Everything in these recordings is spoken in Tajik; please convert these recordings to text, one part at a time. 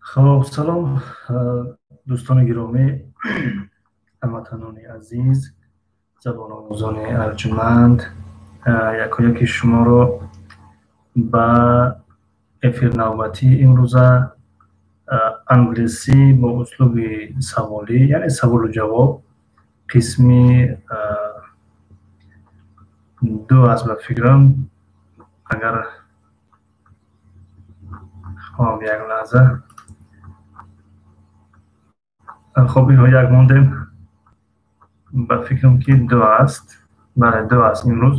Хоб, салом, дӯстони гиромӣ, ҳамватанони азиз, забономӯзони арҷманд. Якояки шуморо ба эфир навбатии имрӯза англисӣ бо услуби саволӣ, яъне саволу ҷавоб, қисми ду аст ба фикрам. Агар хоб, як лаҳза. Хоб, инҳо як мондем. Ба фикрам, ки ду аст. Бале, ду аст. Имрӯз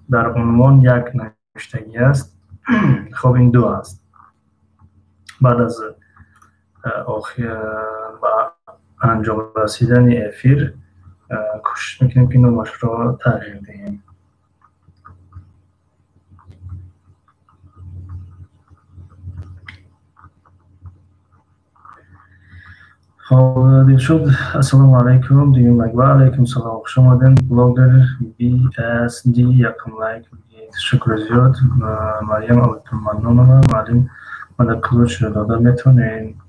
дар унвон як навиштагӣ аст. Хоб, ин ду аст. Баъд аз ба анҷом расидани эфир кӯшиш мекунем, ки номашро тағйир диҳем. Хоб, Дилшод, ассалому алайкум. Дуюм лайк. Ва алайкум салом, хуш омадед. Блогер BSD якум лайк. Ташаккури зиёд. Марьям Абдуманнонова: муаллим, мана ключ ро дода метавонем?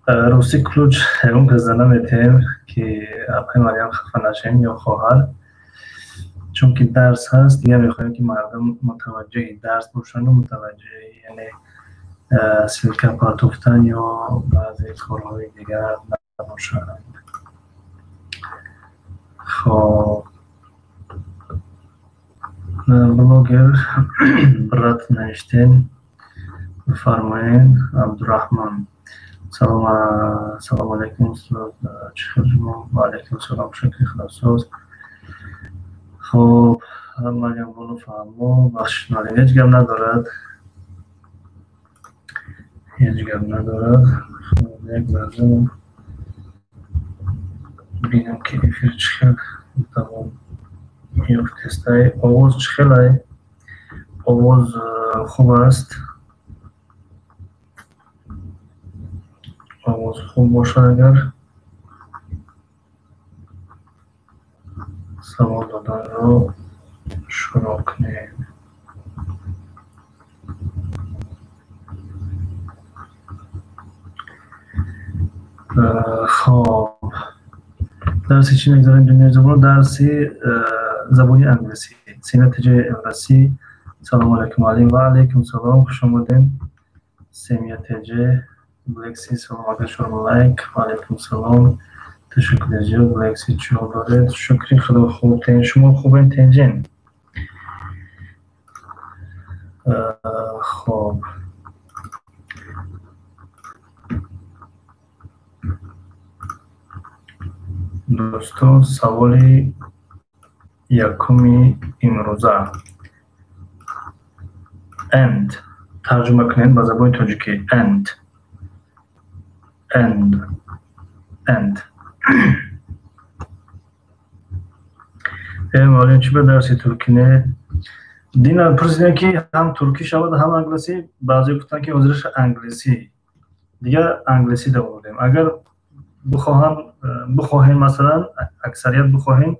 Рости, ключ ягон кас зада наметаҳем, ки апаи Марьям хафа нашавем ё хоҳар, чунки дарс ҳаст. Дигар мехоҳем, ки мардум мутаваҷҷеҳи дарс бошанду мутаваҷҷеҳи, яъне ссылка партофтан ё баъзе корҳои дигар набошанд. Хоб, блогер брат навиштем, бифармоед. Абдураҳмон: салому алайкум, устод, чӣ хел шумо? Ва алайкум салом, шукри Худосоз. Хоб, Марьям бону, фаҳмо, бахшиш муаллим. Ҳеҷ гап надорад, ҳеҷ гап надорад. Хоб, як лаҳза бинам, ки эфир чӣ хел давом ёфтестай. Овоз чӣ хелай? Овоз хуб аст? Овоз хуб бошад, агар савол доданро шурӯъ кунем. Хоб, дарси чӣ мегзарем? Дунёи забон, дарси забони англисӣ. Синатиҷаи Россӣ: салому алайкум, муаллим. Ва алайкум салом, хуш омадем. Семья ТЖ Блекси: салом ака, чорум лайк. Ва алайкум салом, ташаккури зиёд. Блекси, чӣ ҳол доред? Шукри Худо, хуб. Шумо хубен, тенҷен? Хоб, дӯстон, саволи якуми имрӯза: and тарҷума кунед ба забони тоҷикӣ. And, and, and. Муаллим, чӣ ба дарси туркӣ не? Дина пурсидем, ки ҳам туркӣ шавад, ҳам англисӣ. Баъзе гуфтанд, ки ҳозираша англисӣ. Дигар англисӣ давом додем. Агар бихоҳам, бихоҳем, масалан, аксарият бихоҳем,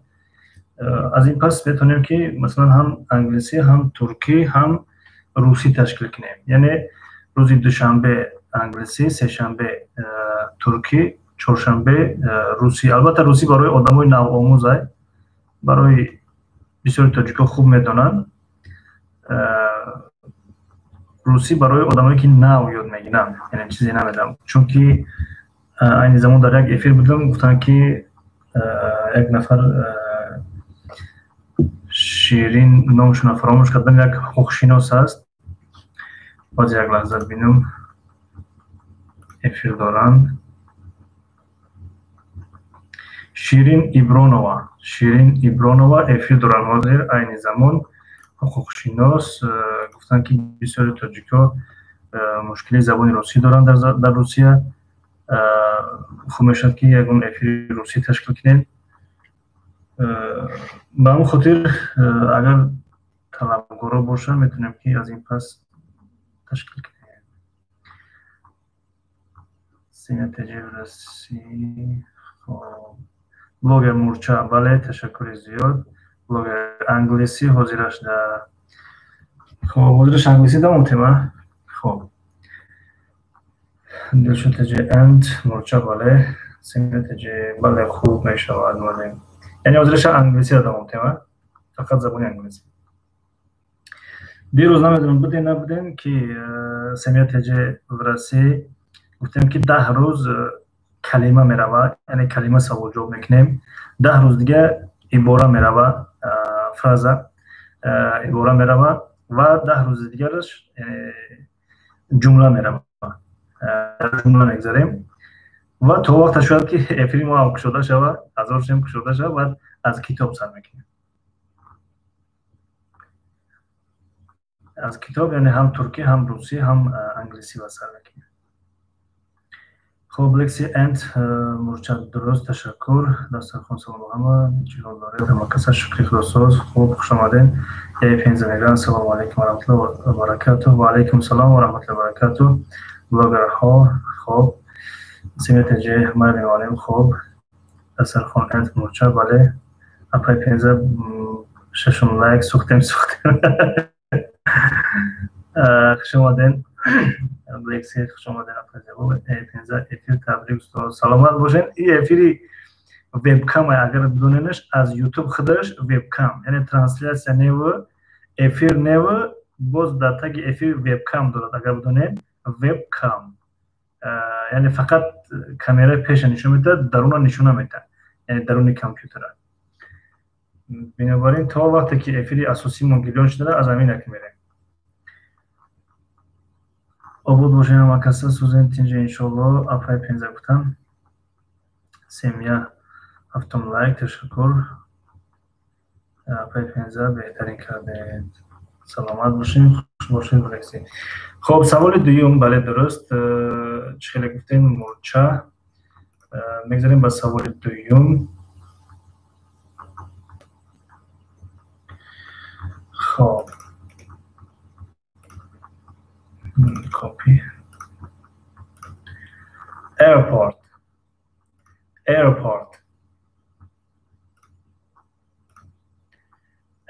аз ин пас метавонем, ки масалан ҳам англисӣ, ҳам туркӣ, ҳам русӣ ташкил кунем. Яъне рӯзи душанбе англисӣ, сешанбе туркӣ, чоршанбе русӣ. Албатта, русӣ барои одамои навомӯзай, барои бисёри тоҷикҳо хуб медонанд. Русӣ барои одамое, ки нав ёд мегиранд, яъне чизе намедонам, чунки айни замон дар як эфир будам, гуфтанд, ки як нафар, Ширин, номашонро фаромӯш кардам, як ҳуқуқшинос аст. Боз як лаҳза бинам, эфир доранд. Ширин Ибронова, Ширин Ибронова эфир доранд ҳозир, айни замон, ҳуқуқшинос. Гуфтанд, ки бисёри тоҷикҳо мушкили забони русӣ доранд дар Русия. Хуб мешавад, ки ягон эфири русӣ ташкил кунем. Ба ҳамон хотир, агар талабгоро бошанд, метавонем, ки аз ин пас ташкил кунем. Синатаҷи. Хоб, блогер Мурча, бале, ташаккури зиёд. Блогер, англисӣ ҳозираш да. Хоб, ҳозираш англисӣ давом тема. Хоб. Дилшод ТЖ энд мурча, бале. Семья ТЖ, бале, хуб мешавад, бале. Яъне ҳозираша англисиро давом тема, фақат забони англисӣ. Дирӯз намедонам будем набудем, ки Семья ТЖ в России гуфтем, ки 10 рӯз калима меравад, яъне калима савол ҷавоб мекунем, 10 рӯз дига ибора мерава, фраза ибора мерава ва 10 рӯзи дигараш ҷумла мерава, ҷумла мегзарем. Ва то вақта шояд, ки эфири мо ҳам кушода шава, 1000 шем кушода шава, баъд аз китоб сар мекунем, аз китоб, яъне ҳам туркӣ, ҳам русӣ, ҳам англисӣ ва сар мекунем. Хоб, лекси энд мурча, дуруст, ташаккур. Дастархон, салом ҳама, чӣ ҳол доред ҳама каса? Шукри Худосоз, хуб. Хуш омадем. Яй пенза мегӯянд. Салому алайкум ва раҳматуллоҳи ва баракатуҳ. Ва алайкум салом ва раҳматуллоҳи ва баракатуҳ. Блогерҳо, хоб. Семья ТЖ, майли меонем, хоб. Дастархон энд мурча, бале. Апай пенза, шашум лайк, сӯхтем, сӯхтем. Хуш омадем, лекси, хуш омадем, апай зебо. Пенза, эфир табрик, устод, саломат бошед. И эфири вебкам, агар бидоненаш, аз Ютуб худаш вебкам, яъне трансляция неву эфир неву, боз дар таги эфир вебкам дорад. Агар бидонед, вебкам яъне фақат камераи пеша нишон медиҳад, даруна нишон наметиҳад, яъне даруни компютера. Бинобар ин то вақте ки эфири асосимон гирён шуда, аз ҳамин як мерем. Обод бошед ҳама каса, сӯзен, тинҷа, иншоалло. Апай пенза гуфтам. Семья, ҳафтум лайк, ташаккур. Апай пенза, беҳтарин кардед, саломат бошем, хуш бошед. Лекси, хоб, саволи дуюм, бале, дуруст, чӣ хеле гуфтем, мурча. Мегзарем ба саволи дуюм. Хоб, copy. Airport, airport,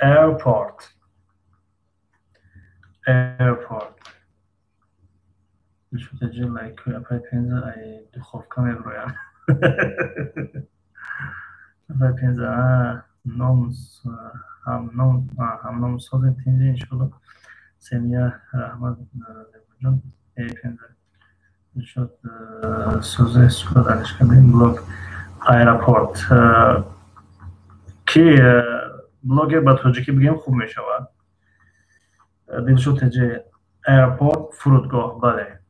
airport, airport. Шуда лайк, апай пенза, ай духовка меброям. Апай пенза, ном ҳамном, ҳамном созем, тинҷа, иншоалло. Семья, раҳмат, зебоҷон. Пенза шуд, сӯзе суҳбат алиш кардем. Блог, аэропорт, ки блогер ба тоҷикӣ бигӯем, хуб мешавад. Дилшод ТЖ, airport, фурудгоҳ, бале.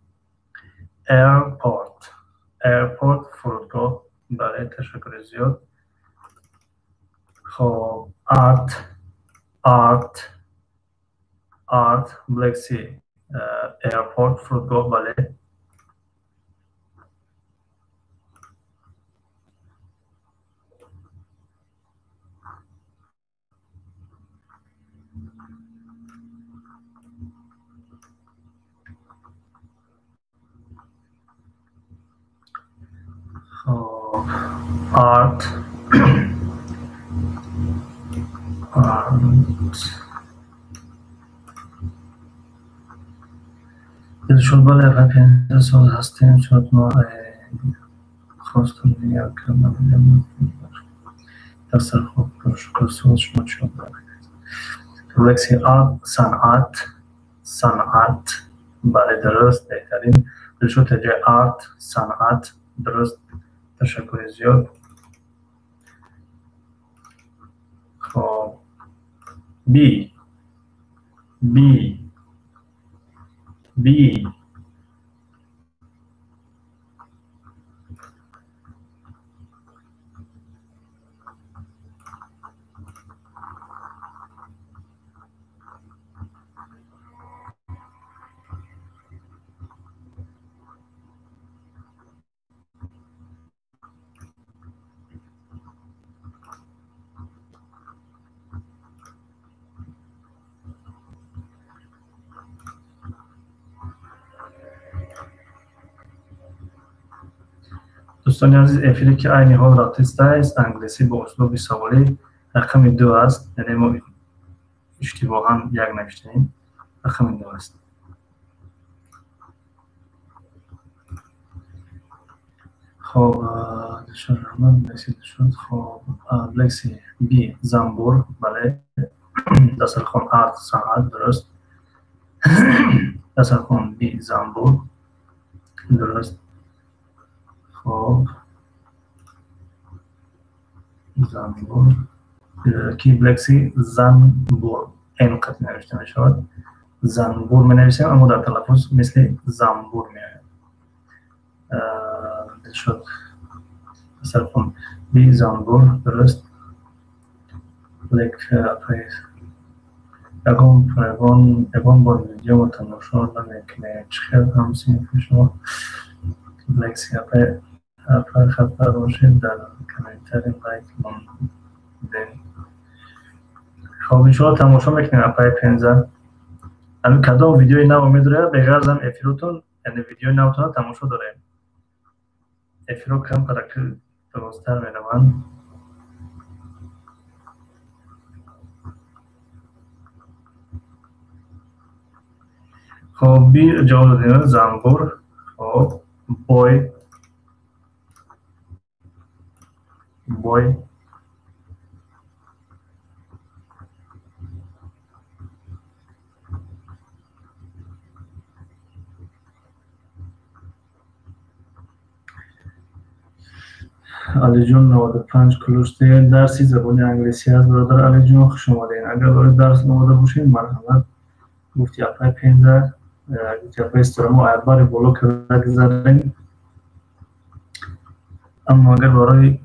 Airport, airport, фурудгоҳ, бале, ташаккури зиёд. Хоб, art, art, art. Black Sea, airport, фурудгоҳ, бале. Хоб, art, art. Дилшод, бале, апай пенза, соз ҳастем. Шояд мо хостам дигар кардам. Дастархоб, шукр, соз, шумо чӣ? Лекси, арт, санъат, санъат, бале, дуруст, беҳтарин. Дилшод ТЖ, арт, санъат, дуруст, ташаккури зиёд. Хоб, bee, bee, bee. Дӯстони азиз, эфире ки айни ҳол рафтистааст, англисӣ бо услуби саволӣ, рақами ду аст, яъне мо иштибоҳан як навиштаем, рақами ду аст. Хоб, Дилшод, раҳмат, Блекси, Дилшод. Хоб, Блекси би занбур, бале. Дастархон арт санъат, дуруст. Дастархон би занбур, дуруст. Хоб, занбур ки Блекси занбур н қатъи навишта мешавад. Занбур менависем, аммо дар талаффуз мисли замбур меояд. Дилшод, дастархон би занбур, дуруст. Лек ягон бор видеомо тамошо намекунед, чӣ хел ҳамсинфи шумо? Блекси апай, хафа бошед, дар комментарий лайк мондем. Хоб, иншоалло тамошо мекунем, апай Пенза. Ҳамин кадом видеои нав медоред, беғарз ҳам эфиротон, яъне видеои навтона тамошо дорем. Эфиро кам қараки дурусттар мераванд. Хоб, би ҷавоб додем, занбур. Хоб, boy, boy. Алиҷон, 95 ключ дарси забони англисӣ аст. Бародар Алиҷон, хуш омадед. Агар барои дарс омода бошед, марҳамат. Гуфти апай Пенза, гуфти апай Ситора, мо айбари боло карда гузарем. Аммо агар барои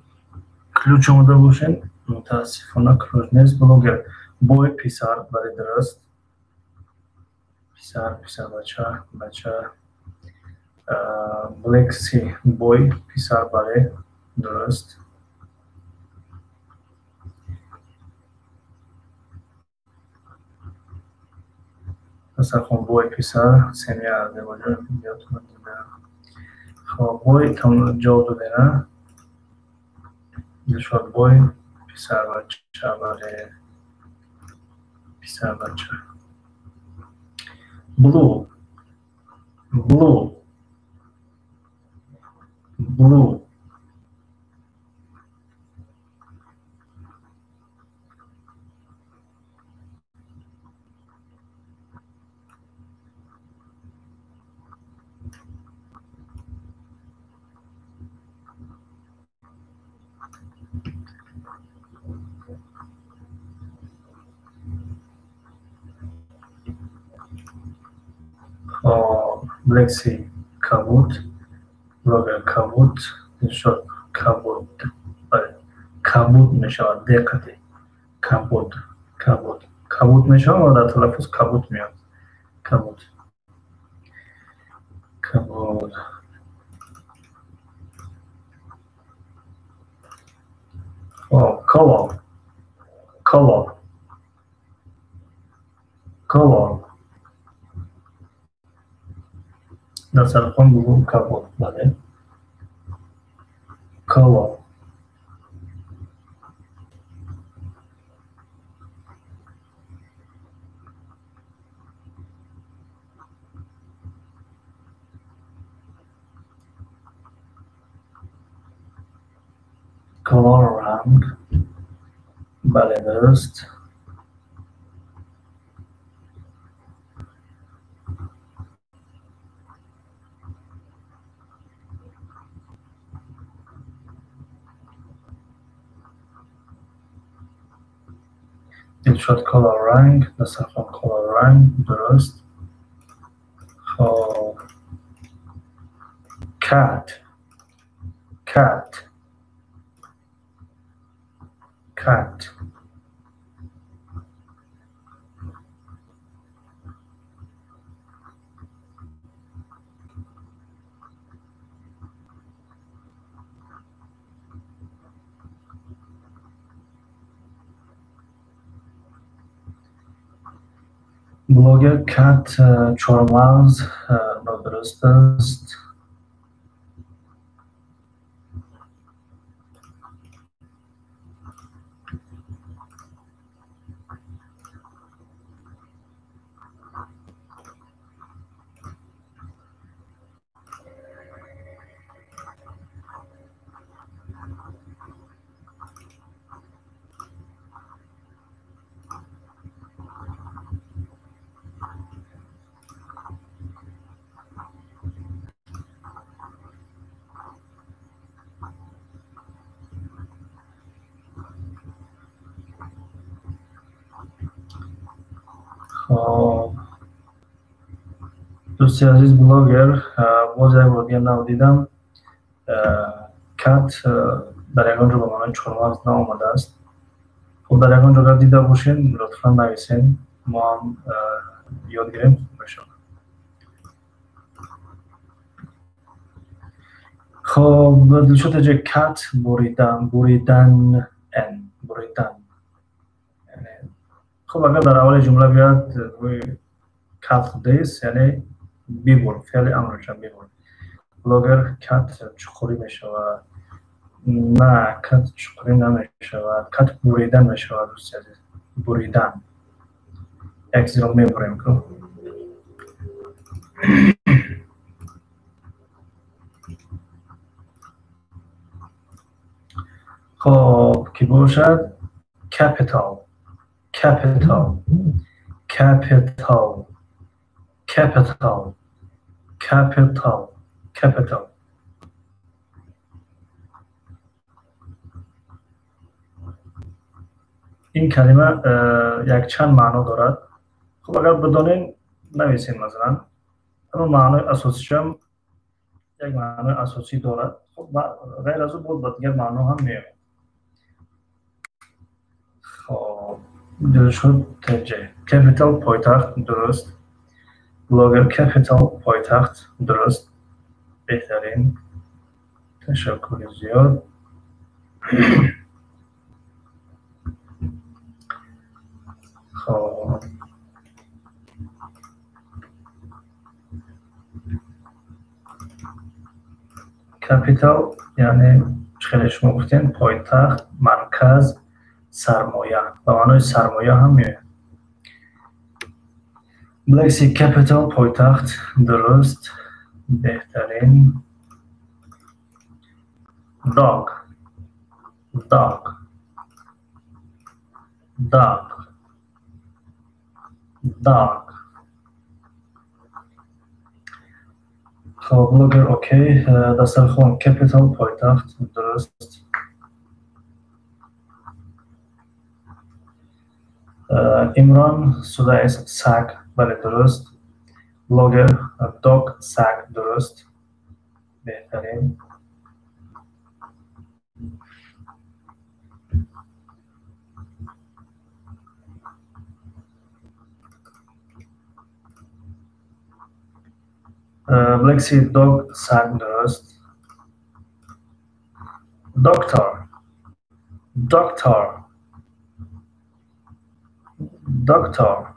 ключ омода бошед, мутаассифона ключ нест. Блогер boy писар, бале, дуруст. Писар, писарбача, бача. Блекси boy писар, бале, дуруст. Дастархон boy писар, семья Азербойҷон видеотон дида. Хоб, boy ҷавоб додена. Дилшод boy писарбача, бале, писарбача. Blue, blue, blue. Блекси кабуд, блогер кабуд, Дилшод кабуд, бале, кабуд мешавад, деқати кабуд, кабуд, кабуд мешавад ва дар талаффуз кабуд меояд. Кабуд, кабуд. Хоб, color, color, color. Дастархон blue кабуд, бале. Color. Color ранг, бале, дуруст. Дилшод color ранг, дастархон color ранг, дуруст. Хоб, cat, cat, cat. Блогер cat чормағз, нодуруст аст. Хоб, дӯсти азиз блогер, боз як бор дигар нав дидам. Cut дар ягон ҷо ба маънои чормағз наомадааст. Хуб, дар ягон ҷо агар дида бошем, лутфан нависем, мо ҳам ёд гирем, хуб мешавад. Хоб, Дилшод ҷо cut буридан, буридан, н буридан. Хуб, агар дар аввали ҷумла биёяд cut this, яъне бибур, феъли амр мешавад, бибур. Блогер cut чуқурӣ мешавад. На, cut чуқурӣ намешавад, cut буридан мешавад, дӯсти азиз, буридан. Як чизро мебурем ку. Хоб, ки бошад capital, capital, capital, capital, capital, capital. Ин калима якчанд маъно дорад. Хуб, агар бидонем, нависем масалан, аммо маънои асосишам як маънои асосӣ дорад. Хуб, ғайр аз ӯ боз ба дигар маъно ҳам меояд. Хоб, Дилшод ТЖ. Capital пойтахт, дуруст. Блогер capital пойтахт, дуруст. Беҳтарин. Ташаккури зиёд. Хоб, capital яъне чӣ хеле шумо гуфтем, пойтахт, марказ, сармоя. Ба маънои сармоя ҳам меояд. Black capital пойтахт, дуруст, беҳтарин. Dog, dog, dog, dog. Хоб, блогер окей. Дастархон capital пойтахт, дуруст. Имрон Судайс саг, бале, дуруст. Блогер dog саг, дуруст, беҳтарин. Black Sea dog саг, дуруст. Doctor, doctor, doctor.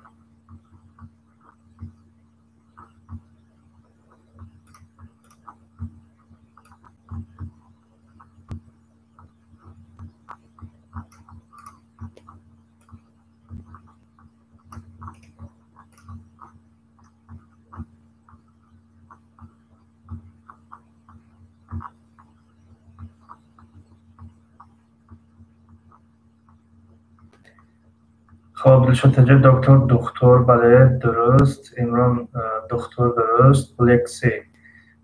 Хоб, Дилшод ТЖ доктор, духтур, бале, дуруст. Имрон духтур, дуруст. Black Sea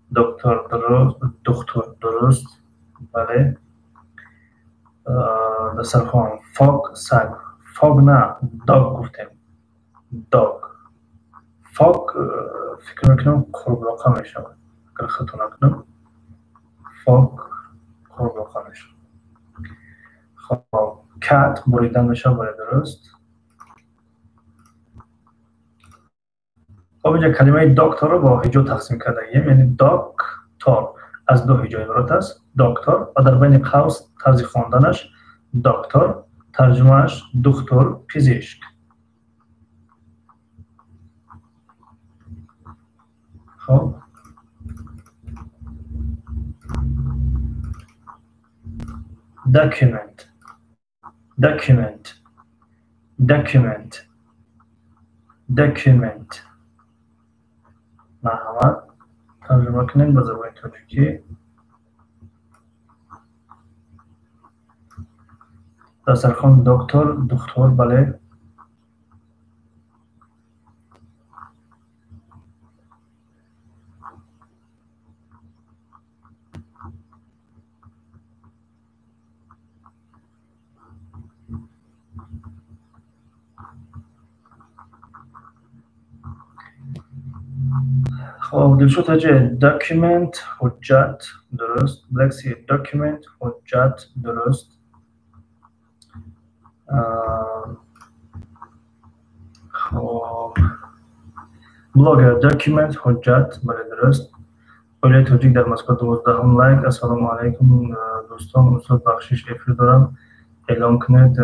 доктор, дуруст, духтур, дуруст, бале. Дастархон frog саг, frog на, dog гуфтем, dog. Frog фикр мекунам қурбоқа мешавад, агар хато накунам, frog қурбоқа мешавад. Хоб, cut буридан мешавад, бале, дуруст. Хоб, инҷа калимаи докторро бо ҳиҷо тақсим кардагием, яъне доктор аз ду ҳиҷо иборат аст, доктор, ва дар байни қавс тарзи хонданаш доктор, тарҷумааш духтур, пизишк. Хоб, document, document, document, document. Марҳамат, тарҷума кунем ба забони тоҷикӣ. Дастархон доктор, духтур, бале. Хоб, Дилшод ҳаҷи, document ҳуҷҷат, дуруст. Black Sea, document ҳуҷҷат, дуруст. Хоб, блогер, document ҳуҷҷат, бале, дуруст. Оилаи тоҷик дар Москва 12-ум лайк. Ассалому алайкум, дӯстон, устод, бахшиш, эфир дорам, эълон кунед,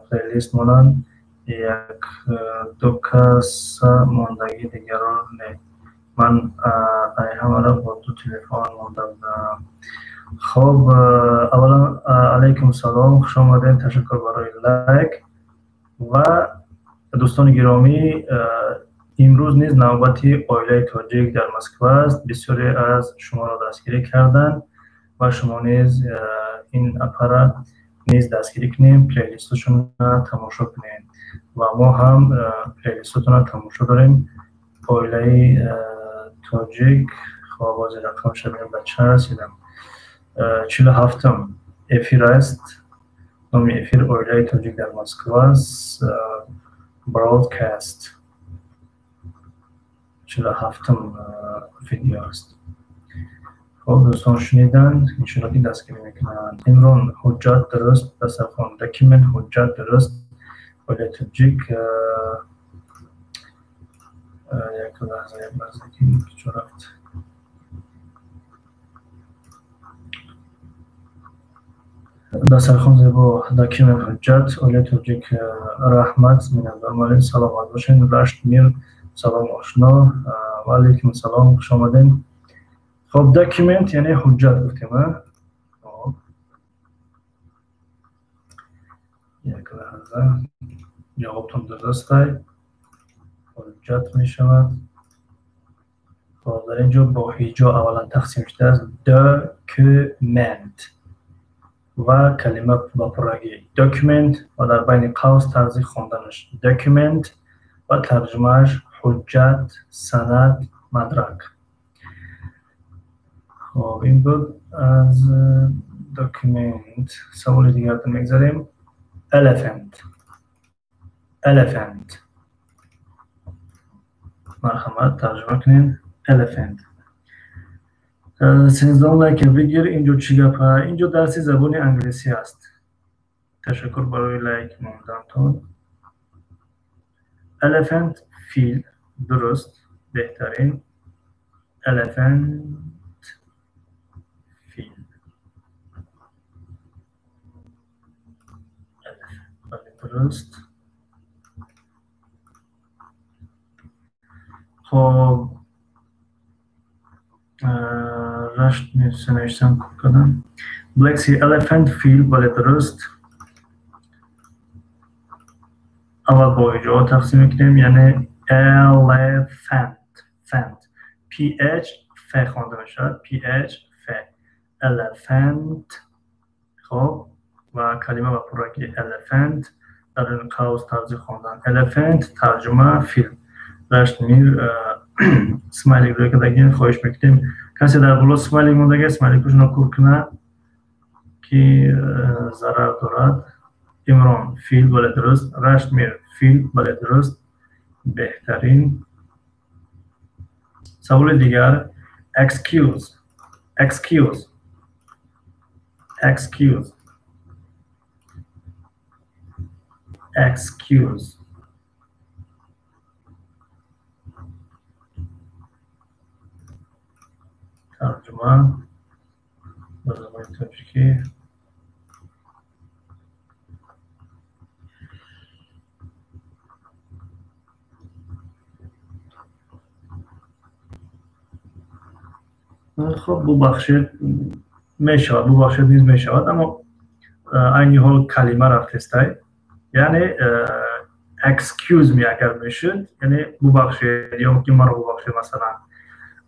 плейлист монанд, як ду каса мондагӣ, дигарро не. Ман ай ҳамаро бо ду телефон монда будам. Хоб, аввалан алайкум салом, хуш омадед, ташаккур барои лайк. Ва дӯстони гиромӣ, имрӯз низ навбати оилаи тоҷик дар Москва аст. Бисёре аз шуморо дастгирӣ карданд ва шумо низ ин апара низ дастгирӣ кунем, плейлистошонро тамошо кунем ва мо ҳам плейлистотонро тамошо дорем. Оилаи тоҷик, хоб, ҳозир рақамша бинем, ба чанд расидам. 47-ум эфир аст. Номи эфир оилаи тоҷик дар Москва аст. Broadcast 47-ум видео аст. Хоб, дӯстон шуниданд, иншоалло ки дастгирӣ мекунанд. Имрон, ҳуҷҷат, дуруст. Дастархон, document ҳуҷҷат, дуруст. Оилаи тоҷик, як лаҳза, як лаҳза, ки куҷо рафт? Дастархон зебо, document ҳуҷҷат, оилаи тоҷик, раҳмат, миннатдор малин, саломат бошед. Рашт Мир, салом ошно, ва алайкум салом, хуш омадед. Хоб, document яъне ҳуҷҷат гуфтем, а? Хоб, як лаҳза, ҷавобтон дурустай, ҳуҷҷат мешавад. Хоб, дар ин ҷо бо ҳиҷо аввалан тақсим шудааст, document ва калима ба пуррагӣ document ва дар байни қавс тарзи хонданаш document ва тарҷумааш ҳуҷҷат, санад, мадрак. Хоб, ин буд аз document. Саволи дигарро мегзарем. Elephant, elephant, марҳамат, тарҷума кунед. Elephant. 13 лайк бигир. Инҷо чӣ гапа? Инҷо дарси забони англисӣ аст. Ташаккур барои лайк мондантон. Elephant, фил, дуруст, беҳтарин. Elephant, фил, бале, дуруст. Хоб, Рашт навиштам, кор кардам. Black Sea, elephant, фил, бале, дуруст. Аввал бо ҳиҷоҳо тақсим мекунем, яъне elephant, fant, ph ф хонда мешавад, ph ф, elephant. Хоб, ва калима ба пуррагӣ elephant, дар ин қавс тарзи хондан elephant, тарҷума фил. Рашт Мир смайлик рӯй кардагин, хоҳиш мекунем, касе дар боло смайлик мондаги, смайликошонро кур кунад, ки зарар дорад. Имрон, фил, бале, дуруст. Рашт Мир, фил, бале, дуруст, беҳтарин. Саволи дигар: excuse, excuse, excuse, excuse. Тарҷума ба забони тоҷикӣ. Хоб, бубахшед мешавад, бубахшед низ мешавад, аммо айни ҳол калима рафтестай, яъне excuse me агар мешуд, яъне бубахшед ё ки маро бубахшед масалан,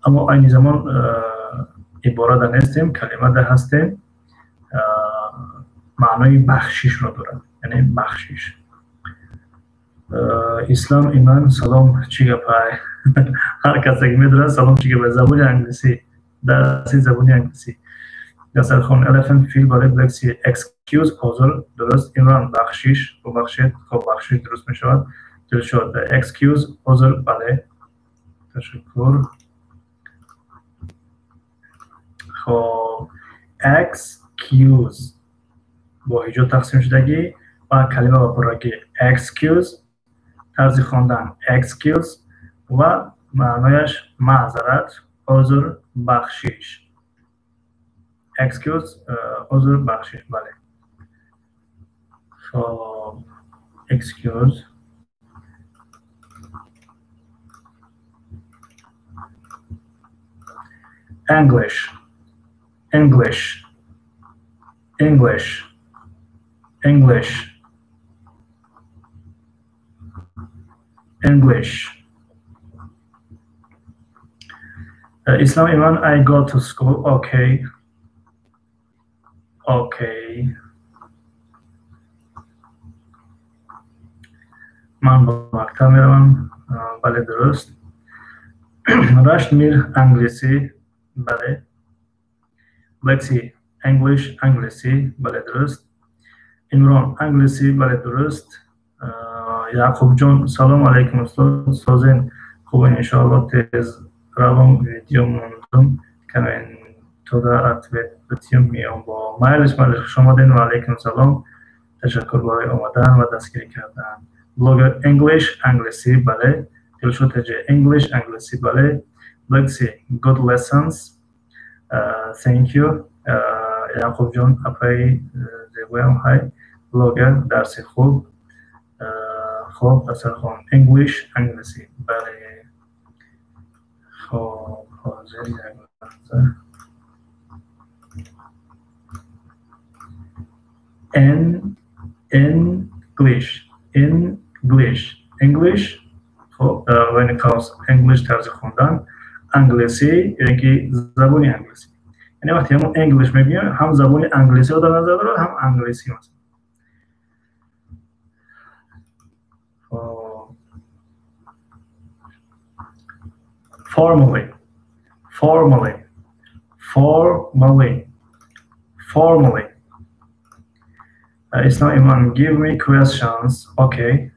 аммо айни замон иборада нестем, калимада ҳастем, маънои бахшишро дорад, яъне бахшиш. Ислам Иман, салом, чӣ гапай? Ҳар касе ки медонад, салом, чӣ гапай? Забони англисӣ, дарси забони англисӣ. Дастархон, elephant, фил, бале. Black Sea, excuse, узр, дуруст. Имрон, бахшиш, бубахшед, хоб, бахшиш дуруст мешавад. Дилшод, excuse, узр, бале, ташаккур. Хоб, excuse бо ҳиҷо тақсим шудагӣ ва калима ба пуррагӣ excuse, тарзи хондан excuse ва маънояш маъзарат, узр, бахшиш. Excuse, узр, бахшиш, бале. Хоб, excuse. English, English, English, English, English. Islam Iman, I go to school. Okay. Okay. Ман ба мактаб меравам. Бале, дуруст. Рашд Мир, англисӣ. Бале. Let's see. English, англисӣ. Бале, дуруст. Имрон, англисӣ. Бале, дуруст. Яъқубҷон, салом алайкум, устод. Созен, хубен, иншоалло. Тез равам, видео мондум. Комментода ответ битиём, меом бо. Майлиш, майлиш, хуш омаден ва алайкум салом. Ташаккур барои омадан ва дастгирӣ кардан. Блогер, English, англисӣ, бале. Дилшод Теҷе, English, англисӣ, бале. Let's see. Good lessons. Thank you. Яъқубҷон, апаи зебоям, ҳай. Блогер, дарси хуб. Хоб, дастархон. English, англисӣ, бале. Хоб, ҳозир як лаҳза. N, English, English, English. Хоб, байни қавс English, тарзи хондан англисӣ ё ки забони англисӣ. Яъне вақте ҳамон English мегӯем, ҳам забони англисиро дар назар дорад, ҳам англисӣ масалан. Хоб, formally, formally, formally, formally. Islam Iman, give me questions. Okay.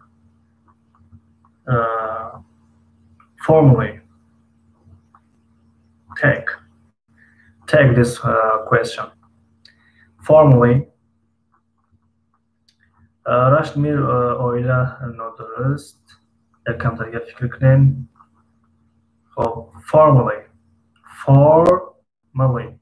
Formally. Take. Take this question. Formally. Рашд Мир, оила нодуруст. Як камтарга фикр кунем. Хоб, formally. Formally.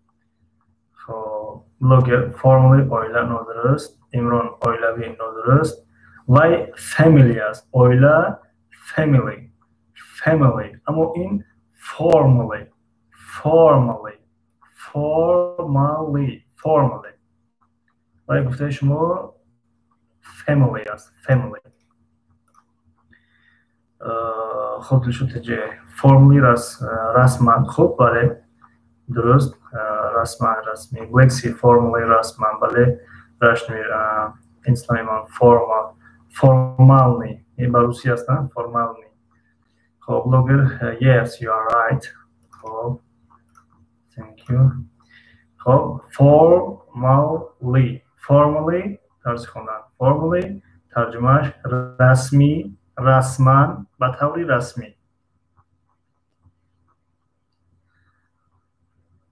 Хоб, блогер, formally, оила нодуруст. Имрон, оилавӣ нодуруст. Вай family аст. Оила family. Family. Аммо ин formally. Formally. Formally. Formally. Вай гуфтаи шумо family аст. Family. Хоб, Дилшод Теҷе, formally, расман. Хуб, бале. Дуруст. Расман, расмӣ. Lexi, formally, расман. Бале. Рашмир, Ислам Иман, formal. Формальный. Ин ба русӣ аст, на? Формальный. Хоб, блогер, yes, you are right. Хоб, thank you. Хоб, formally. Formally, тарзи хондан. Formally, тарҷумааш расмӣ, расман, ба таври расмӣ.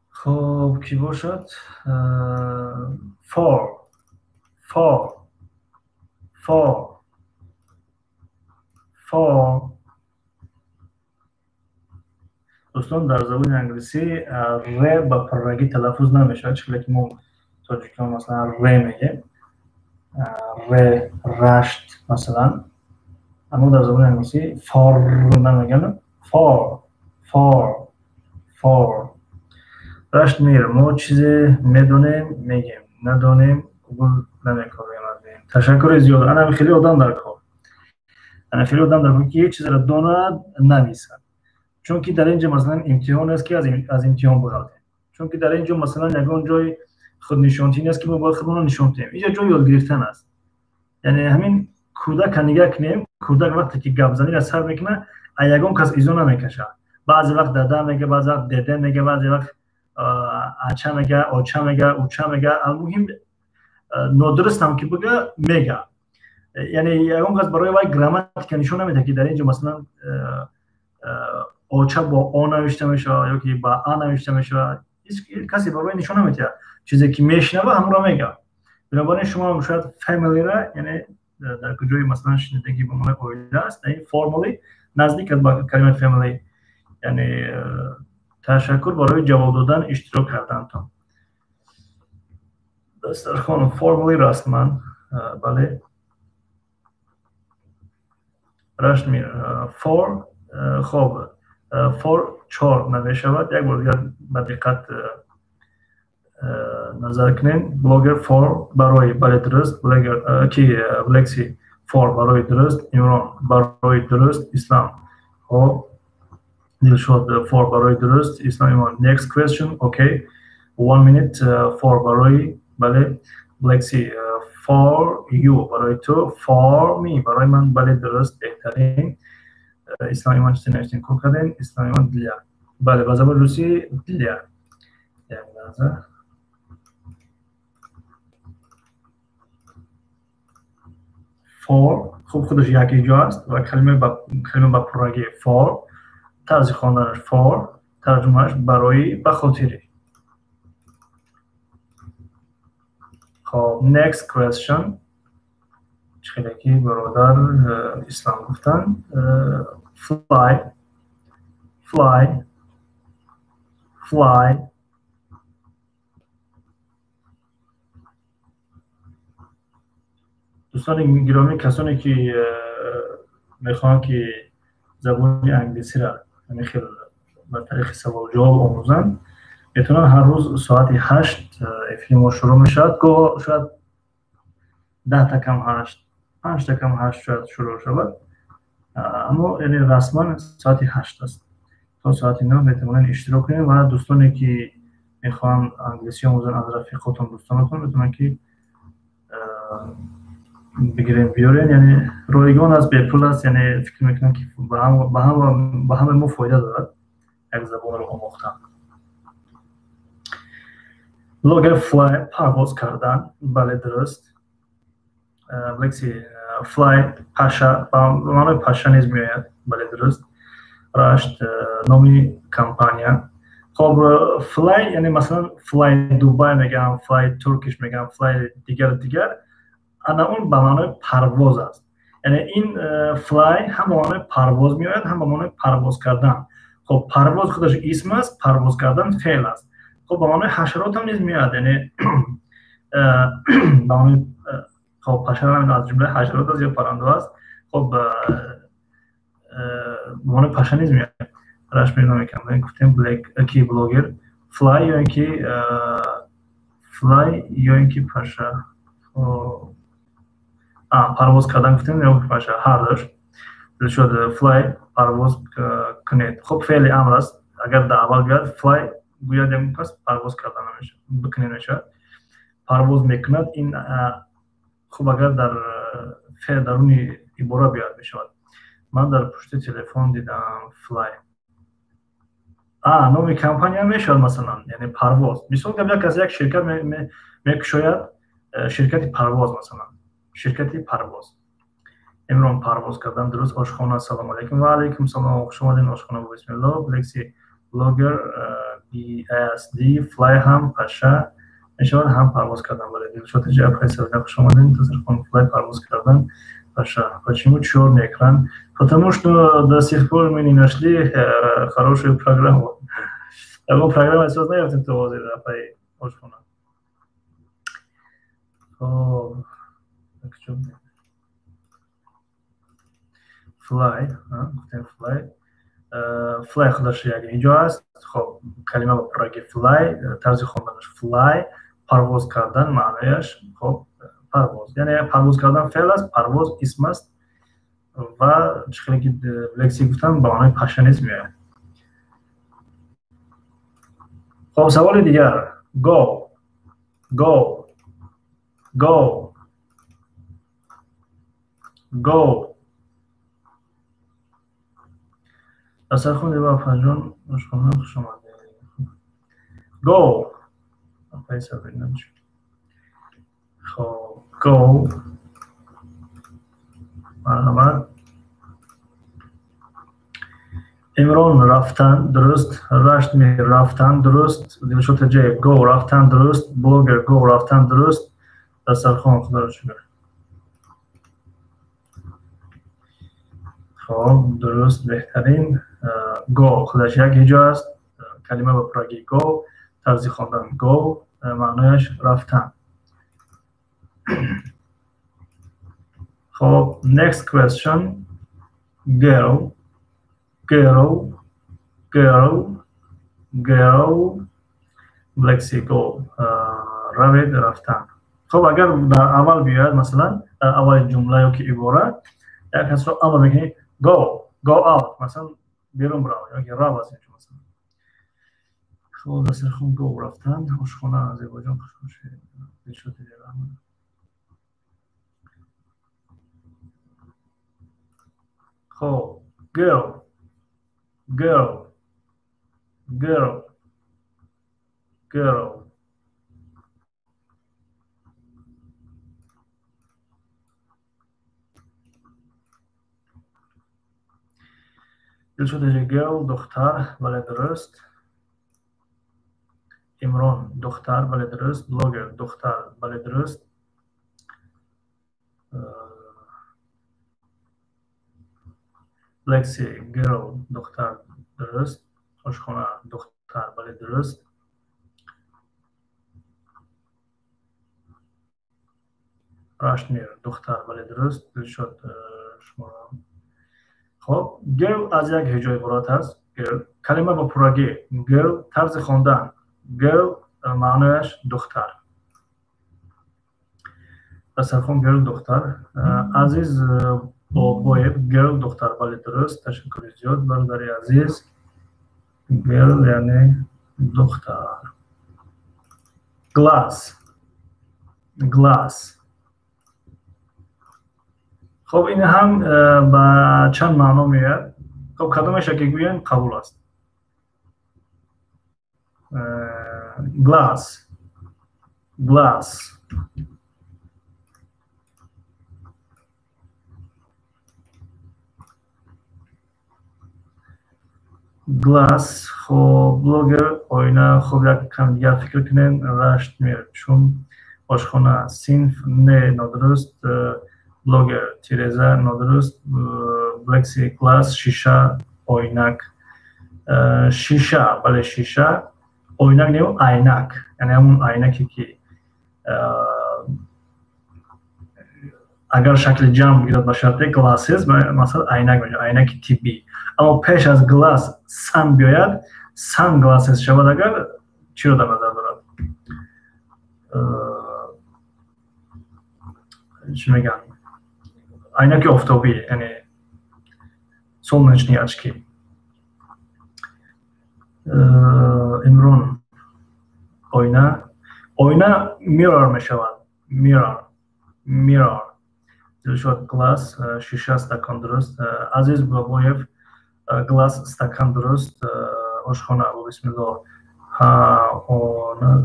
Хоб, кӣ бошад? For, for, for, for. Дӯстон, дар забони англисӣ р ба пуррагӣ талаффуз намешавад, чӣ хеле ки мо тоҷикон масалан р мегӯем, р, рашт масалан. Аммо дар забони англисӣ for намегӯянд. For, for, for. Рашд Мир, мо чизе медонем, мегем, надонем, гугл намекорем. Ташаккури зиёд. Ана хеле одам дар кор. Ана хеле одам дар кор, ки чизеро донад, нависад. Чунки дар инҷо масалан имтиҳон аст, ки аз имтиҳон буғалтем. Чунки дар инҷо масалан ягон ҷои худнишонтӣ нест, ки мо бояд худмонро нишон диҳем. Инҷо ҷои ёд гирифтан аст. Яъне ҳамин кӯдака нигаҳ кунем, кӯдак вақте ки гапзаниро сар мекунад, а ягон кас изо намекашад. Баъзе вақт дада мега, баъзе вақт деде мега, баъзе вақт ача мега, оча мега, уча мега. Алмуҳим, нодуруст ҳам ки бига, мега. Яъне ягон кас барои вай грамматика нишон намедиҳад, ки дар инҷо масалан оча бо о навишта мешавад ё ки ба а навишта мешавад. Касе ба вай нишон наметиҳад. Чизе ки мешунава, ҳамонро мегӯяд. Бинобар ин шумо шояд family-ра, яъне дар куҷои масалан шунидагӣ ба маънои оила аст, ин formally наздик аст ба калимаи family. Яъне ташаккур барои ҷавоб додан, иштирок кардантон. Дастархон formally расман, бале. Рашмир for, хоб, for чор намешавад. Як бор дигар ба диққат назар кунем. Блогер for барои, бале, дуруст. Блогер ки Лекси for барои, дуруст. Имрон барои, дуруст. Ислам, хоб, Дилшод for барои, дуруст. Ислам Имон, next question, okay, one minute. For барои, бале. Лекси for you барои ту, for me барои ман, бале, дуруст, беҳтарин. Ислам Имон чизе навиштем, кор кардем. Ислам Имон для, бале, ба забони русӣ для. Як лаҳза. For хуб, худаш як ҳиҷо аст ва калима ба пуррагӣ for, тарзи хонданаш for, тарҷумааш барои, ба хотири. Хоб, next question. Чӣ хеле ки бародар Ислам гуфтанд, fly, fly, fly. Дӯстони гиромӣ, касоне ки мехоҳанд ки забони англисиро ҳамин хел ба тариқи саволҷавоб омӯзанд, метавонанд ҳар рӯз соати 8 эфири мо шурӯъ мешавад. Гоҳ шояд 7:50, 7:55 шояд шурӯъ шавад, аммо яъне расман соати 8 аст. То соати 9 метавонед иштирок кунед ва дӯстоне ки мехоҳанд англисӣ омӯзанд, аз рафиқотон, дӯстонатон метавонанд ки бигирем, биёрен. Яъне ройгон аст, бепул аст. Яъне фикр мекунам ки ба ҳамаи мо фоида дорад як забонро омӯхтан. Блогер fly парвоз кардан, бале, дуруст. Лекси fly паша, ба маънои паша низ меояд, бале, дуруст. Рашт номи компания. Хоб, fly яъне масалан Fly Dubai мегӯям, Fly Turkish мегӯям, fly дигар дигар, ана он ба маънои парвоз аст. Яъне ин fly ҳам ба маънои парвоз меояд, ҳам ба маънои парвоз кардан. Хоб, парвоз худаш исм аст, парвоз кардан феъл аст. Хоб, ба маънои ҳашарот ҳам низ меояд, яъне ба маънои, хоб, ҳашара аз ҷумлаи ҳашарот аст ё паррандо аст. Хоб, ба маънои паша низ меояд. Рашмир номи компания гуфтем. Блек ки блогер fly ё ин ки fly ё ин ки паша, парвоз кардан гуфтем ё паша, ҳардуш шуд. Fly парвоз кунед. Хоб, феъли амр аст. Агар дар аввал биёяд fly гӯяд, ягон кас парвоз кардан бикунед мешавад, парвоз мекунад ин. Хуб, агар дар феъл даруни ибора биёяд, мешавад. Ман дар пушти телефон дидам fly. Номи компания мешавад масалан, яъне парвоз. Мисол гап, як кас як ширкат мекушояд, ширкати парвоз масалан, ширкати парвоз. Имрон парвоз кардан, дуруст. Ошхона, салому алайкум. Ва алайкум салом, хуш омадед ошхона, бисмилло. Лекси блогер BSD fly ҳам паша мешавад, ҳам парвоз кардан, бале. Дилшод Ҷаб, хуш омадед. Дастархон fly парвоз кардан, паша. Почему черный экран? Потому что до сих пор мы не нашли хорошую программу. Ягон программа соз наёфтем то ҳозир, апаи ошхона. Хоб, fly гуфтем, fly, fly худаш як ҳиҷо аст. Хоб, калима ба пурраги fly, тарзи хонданаш fly, парвоз кардан маънояш. Хоб, парвоз яъне парвоз кардан феъл аст, парвоз исм аст ва чӣ хеле ки лекси гуфтам, ба маънои паша низ меояд. Хоб, саволи дигар. Go, go, go, go. Дастархон дева, апаҷон, ошхона, хуш омадед. Go, апаи Сабрина. Хоб, go, марҳамат. Имрон рафтан дуруст, Раштмир рафтан дуруст, Дилшод Таҷаев go рафтан дуруст, блогер go рафтан дуруст, Дастархон худоро шукр. Хоб, дуруст, беҳтарин. Go худаш як ҳиҷо аст, калима ба пуррагӣ go, тарзи хондан go, маънояш рафтан. Хоб, next question. Girl, girl, girl, girl, Black Sea go, равед рафтан. Хоб, агар дар аввал биёяд, масалан, дар аввали ҷумла ё ки ибора, як касро амр мекунӣ go, go out, масалан, берун бирав, ё ки рав аз инҷо, масалан. Хоб, дастархон go рафтан, ошхона Озарбойҷон хуш бошед. Дилшод Раҳмон. Хоб, girl, girl, girl, girl. Дилшод girl, духтар, бале дуруст. Имрон духтар, бале дуруст. Блогер духтар, бале дуруст. Black Sea girl духтар дуруст. Ошхона духтар, бале дуруст. Раштмир духтар, бале дуруст. Дилшод шуморо. Хоб, girl аз як ҳиҷо иборат аст. Girl калима ба пуррагӣ girl, тарзи хондан girl, маънояш духтар. Дастархон girl духтар. Азиз Бобоев girl духтар, бале дуруст. Ташаккури зиёд бародари азиз. Girl яъне духтар. Glass, glass. Хоб, ин ҳам ба чанд маъно меояд. Хоб, кадомеша ки гӯем қабул аст. Glass, glass. Glass. Хоб, блогер оина. Хоб, як кам дигар фикр кунем. Раштмир чун, ошхона синф, не, нодуруст. Блогер тиреза, нодуруст. Black Sea glass, шиша, ойнак. Шиша, бале шиша, ойнак не, айнак, яъне ҳамун айнаке ки агар шакли ҷамъ бигирад ба шарте glasses, масалан айнак мешавад, айнаки тиббӣ. Аммо пеш аз glass sun биёяд, sun glasses шавад, агар чиро дар назар дорад? Чӣ мегӯянд? Айнаки офтобӣ, яъне солнечные очки. Имрон оина, оина mirror мешавад, mirror, mirror. Дилшод glass, шиша, стакон дуруст. Азиз Бобоев glass, стакан дуруст. Ошхона бо бисмиллоҳ, ҳа, она,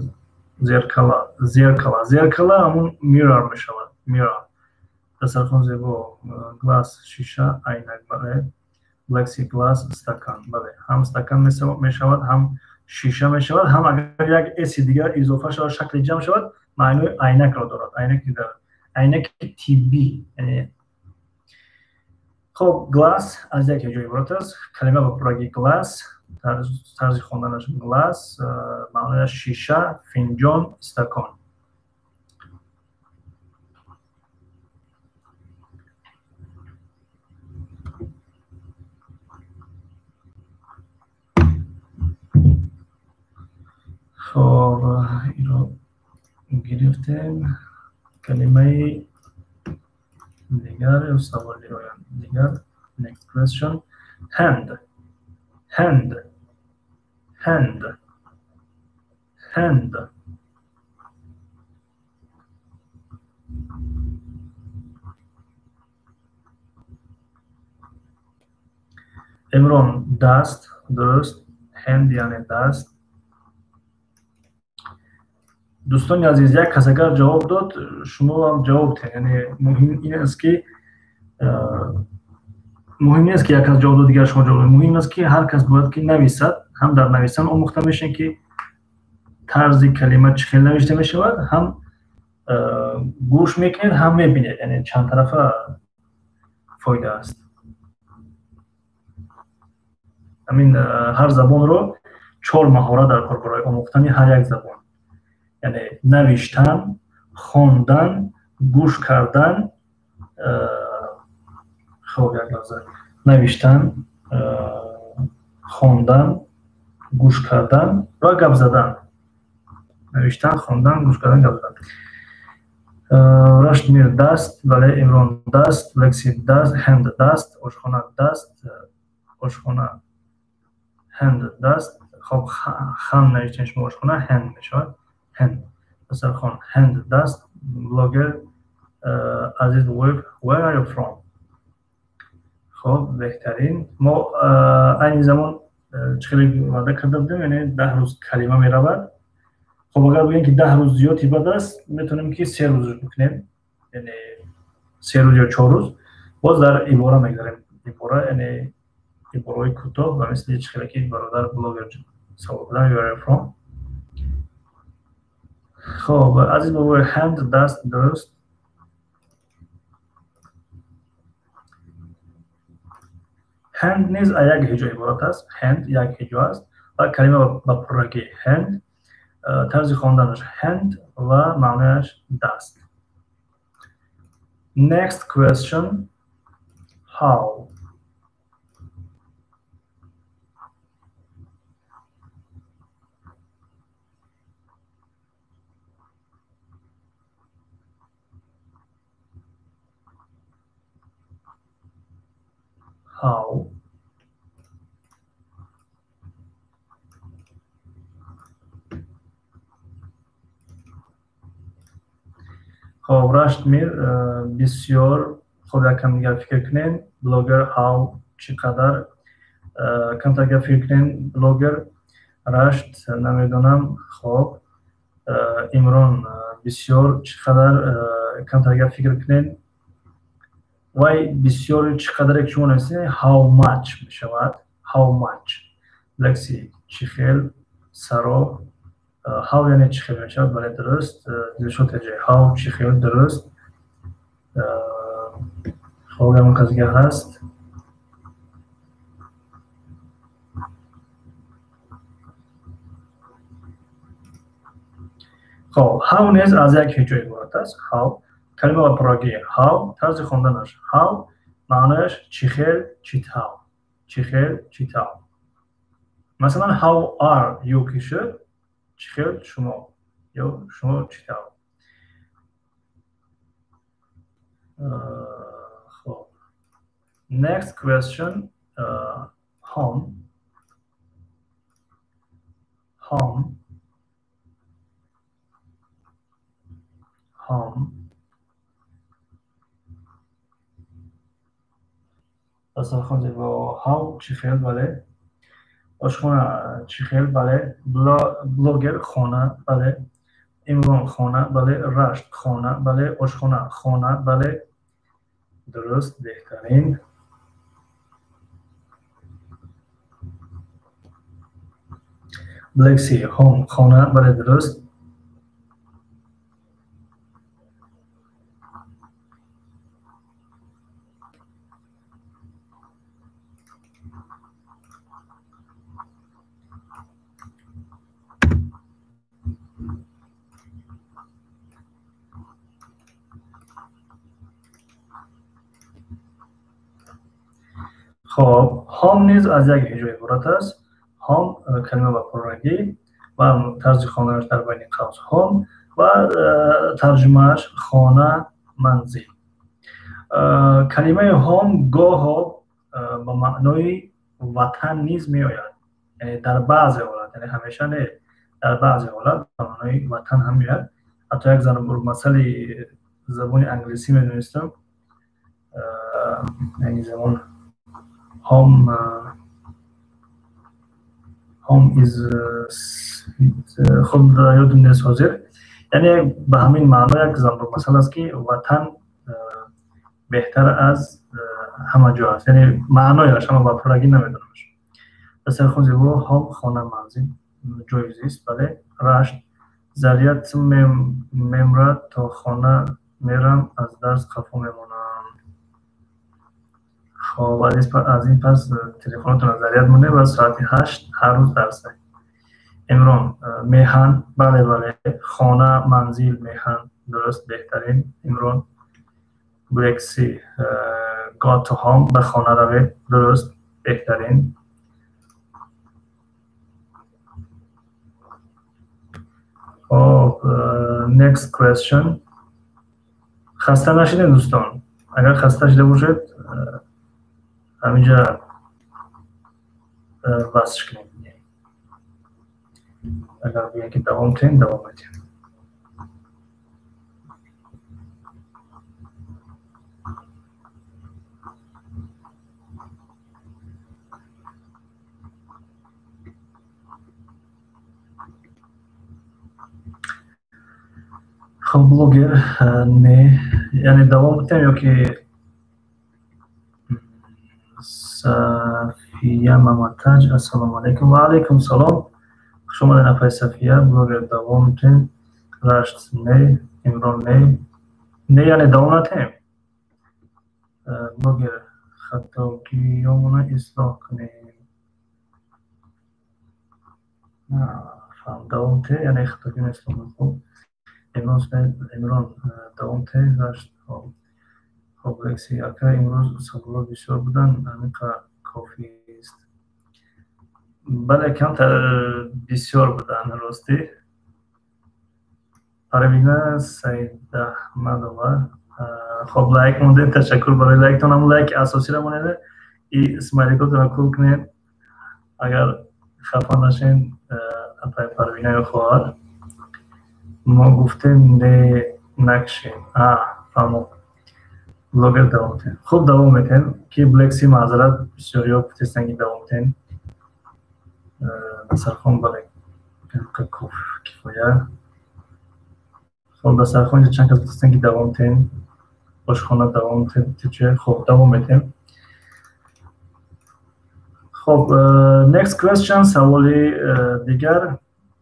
зеркала, зеркала, зеркала ҳамун mirror мешавад, mirror. Дастархон зебо, glass шиша, айнак, бале. Black Sea glass, стакан, бале. Ҳам стакан мешавад, ҳам шиша мешавад, ҳам агар як s дигар изофа шавад, шакли ҷамъ шавад, маънои айнакро дорад, айнаки дар айнаки тиббӣ. Яъне хоб, glass аз як ҳиҷо иборат аст. Калима ба пуррагӣ glass, тарзи хонданаш glass, маънояш шиша, финҷон, стакон. Хоб, инро гирифтем. Калимаи дигар ё саволи дигар. Next question. Hand, hand, hand, hand. Имрон даст, дуруст. Hand яъне даст. Дӯстони азиз, як кас агар ҷавоб дод, шумо ҳам ҷавоб диҳед. Яъне муҳим ин аст ки Муҳим нест, ки як кас ҷавоб дод, дигар шумо ҷавоб дод. Муҳим аст, ки ҳар кас бояд ки нависад, ҳам дар нависан омӯхта мешавад, ки тарзи калима чӣ хел навишта мешавад, ҳам гӯш мекунед, ҳам мебинед, яъне чандтарафа фоида аст. Ҳамин ҳар забонро чор маҳорат дар кор барои омӯхтани ҳар як забон, яъне навиштан, хондан, гӯш кардан, хоб, як лаҳза, навиштан, хондан, гӯш кардан ва гап задан. Навиштан, хондан, гӯш кардан, гап задан. Раштмир даст, бале, Имрон даст, Лекси даст, hand даст, ошхона даст, ошхона hand даст. Хоб, хан навиштан шумо ошхона hand мешавад, hand. Асархон hand даст, блогер Азиз Бобоев, where are you from? Хоб, беҳтарин. Мо айни замон чӣ хеле ваъда карда будем, яъне 10 рӯз калима меравад. Хоб, агар бигӯем, ки 10 рӯз зиёд ибад аст, метавонем, ки 3 рӯз бикунем, яъне 3 рӯз ё 4 рӯз. Боз дар ибора мегзарем, ибора, яъне ибораҳои кӯтоҳ, ба мисли чӣ хеле ки бародар блогер савол кардам, where are you from? Хоб, Азиз Бобоев, hand даст, дуруст. Hand низ аз як ҳиҷо иборат аст. Hand як ҳиҷо аст ва калима ба пуррагӣ hand, тарзи хонданаш hand ва маънояш даст. Next question, how? How? Хоб, Раштмир бисёр хоб, якам дигар фикр кунем. Блогер, how чӣ қадар, камтар дигар фикр кунем. Блогер, Рашт намедонам. Хоб, Имрон бисёр чӣ қадар, камтар дигар фикр кунем. Вай бисёри чӣ қадаре ки шумо нависед, how much мешавад. How much. Лекси чӣ хел, саро, how яъне чӣ хел мешавад, бале, дуруст. Дилшод теҷе, how чӣ хел, дуруст. Хоб, ягон кас дигар ҳаст? Хоб, how низ аз як ҳиҷо иборат аст. How калима ба пуррагӣ how, тарзи хонданаш how, маънояш чӣ хел, чӣ тавр, чӣ хел, чӣ тавр. Масалан, how are you ки шуд, чӣ хел шумо ё шумо чӣ тавр. Хоб, next question, home, home, home. Дастархон зебо, how чӣ хел, бале. Ошхона чӣ хел, бале. Блогер хона, бале. Имрон хона, бале. Рашт хона, бале. Ошхона хона, бале. Дуруст, беҳтарин. Black Sea home хона, бале, дуруст. Хоб, home низ аз як ҳиҷо иборат аст. Home калима ба пуррагӣ ва тарзи хонданаш дар байни қавс home ва тарҷумааш хона, манзил. Калимаи home гоҳо ба маънои ватан низ меояд, яъне дар баъзе ҳолат, яъне ҳамеша не, дар баъзе ҳолат ба маънои ватан ҳам меояд. Ҳатто як зарбулмасали забони англисӣ медонистам, яъне замон home is хуб ёдум нест ҳозир, яъне ба ҳамин маъно як зарбулмасал аст, ки ватан беҳтар аз Ҳама ҷо ҳаст, яъне маънояш, ама ба пуррагӣ намедонамаш. Дастархон зебо, ҳом хона, манзил, ҷои зист, бале. Рашт, заррият мемрад, то хона мерам, аз дарс қафо мемонам. Хоб, аз ин пас телефонотон аз заррият монед ва соати 8 ҳар рӯз дарс. Имрон, меҳан, бале, бале, хона, манзил, меҳан, дуруст, беҳтарин, Имрон. Блекси, go to home, ба хона равед, дуруст, беҳтарин. Хоб, next question. Хаста нашидем, дӯстон? Агар хаста шуда бошед, ҳаминҷа васш кунем. Агар бигӯем ки давом тем, давом метем. Хоб, блогер, не, яъне давом битем ё ки Сафия Маматаҷ, ассалому алайкум. Ва алайкум салом. Хуш омадед, апай Сафия. Блогер, давом битем. Рашт, не, Имрон, не. Не, яъне давом натем. Блогер, хатогиёмона ислоҳ кунем. Фаҳм, давом те, яъне хатогиён ислоҳ кунем. Хоб. Имрон, давом те, Рашт, хоб. Хоб, лекси, ака, имрӯз саволот бисёр буданд, ҳамин кофист. Бале, камтар бисёр буданд, ростӣ. Парвина Саидаҳмадова. Хоб, лайк мондед, ташаккур барои лайктон. Ҳамун лайки асосиро монед и смайликотонро кул кунед. Агар хафа нашен, апай Парвина ё хоҳар. Мо гуфтем не накшем. Фаҳмо. Блогер, давом тем. Хуб, давом метем, ки Блекси, маъзарат, бисёриё гуфтестан ки давом тем. Дастархон, бале, кифоя. Хоб, дастархон чанд кас гуфтестан ки давом тем. Ошхона, давом тем. Хоб, давом метем. Хоб, next question, саволи дигар.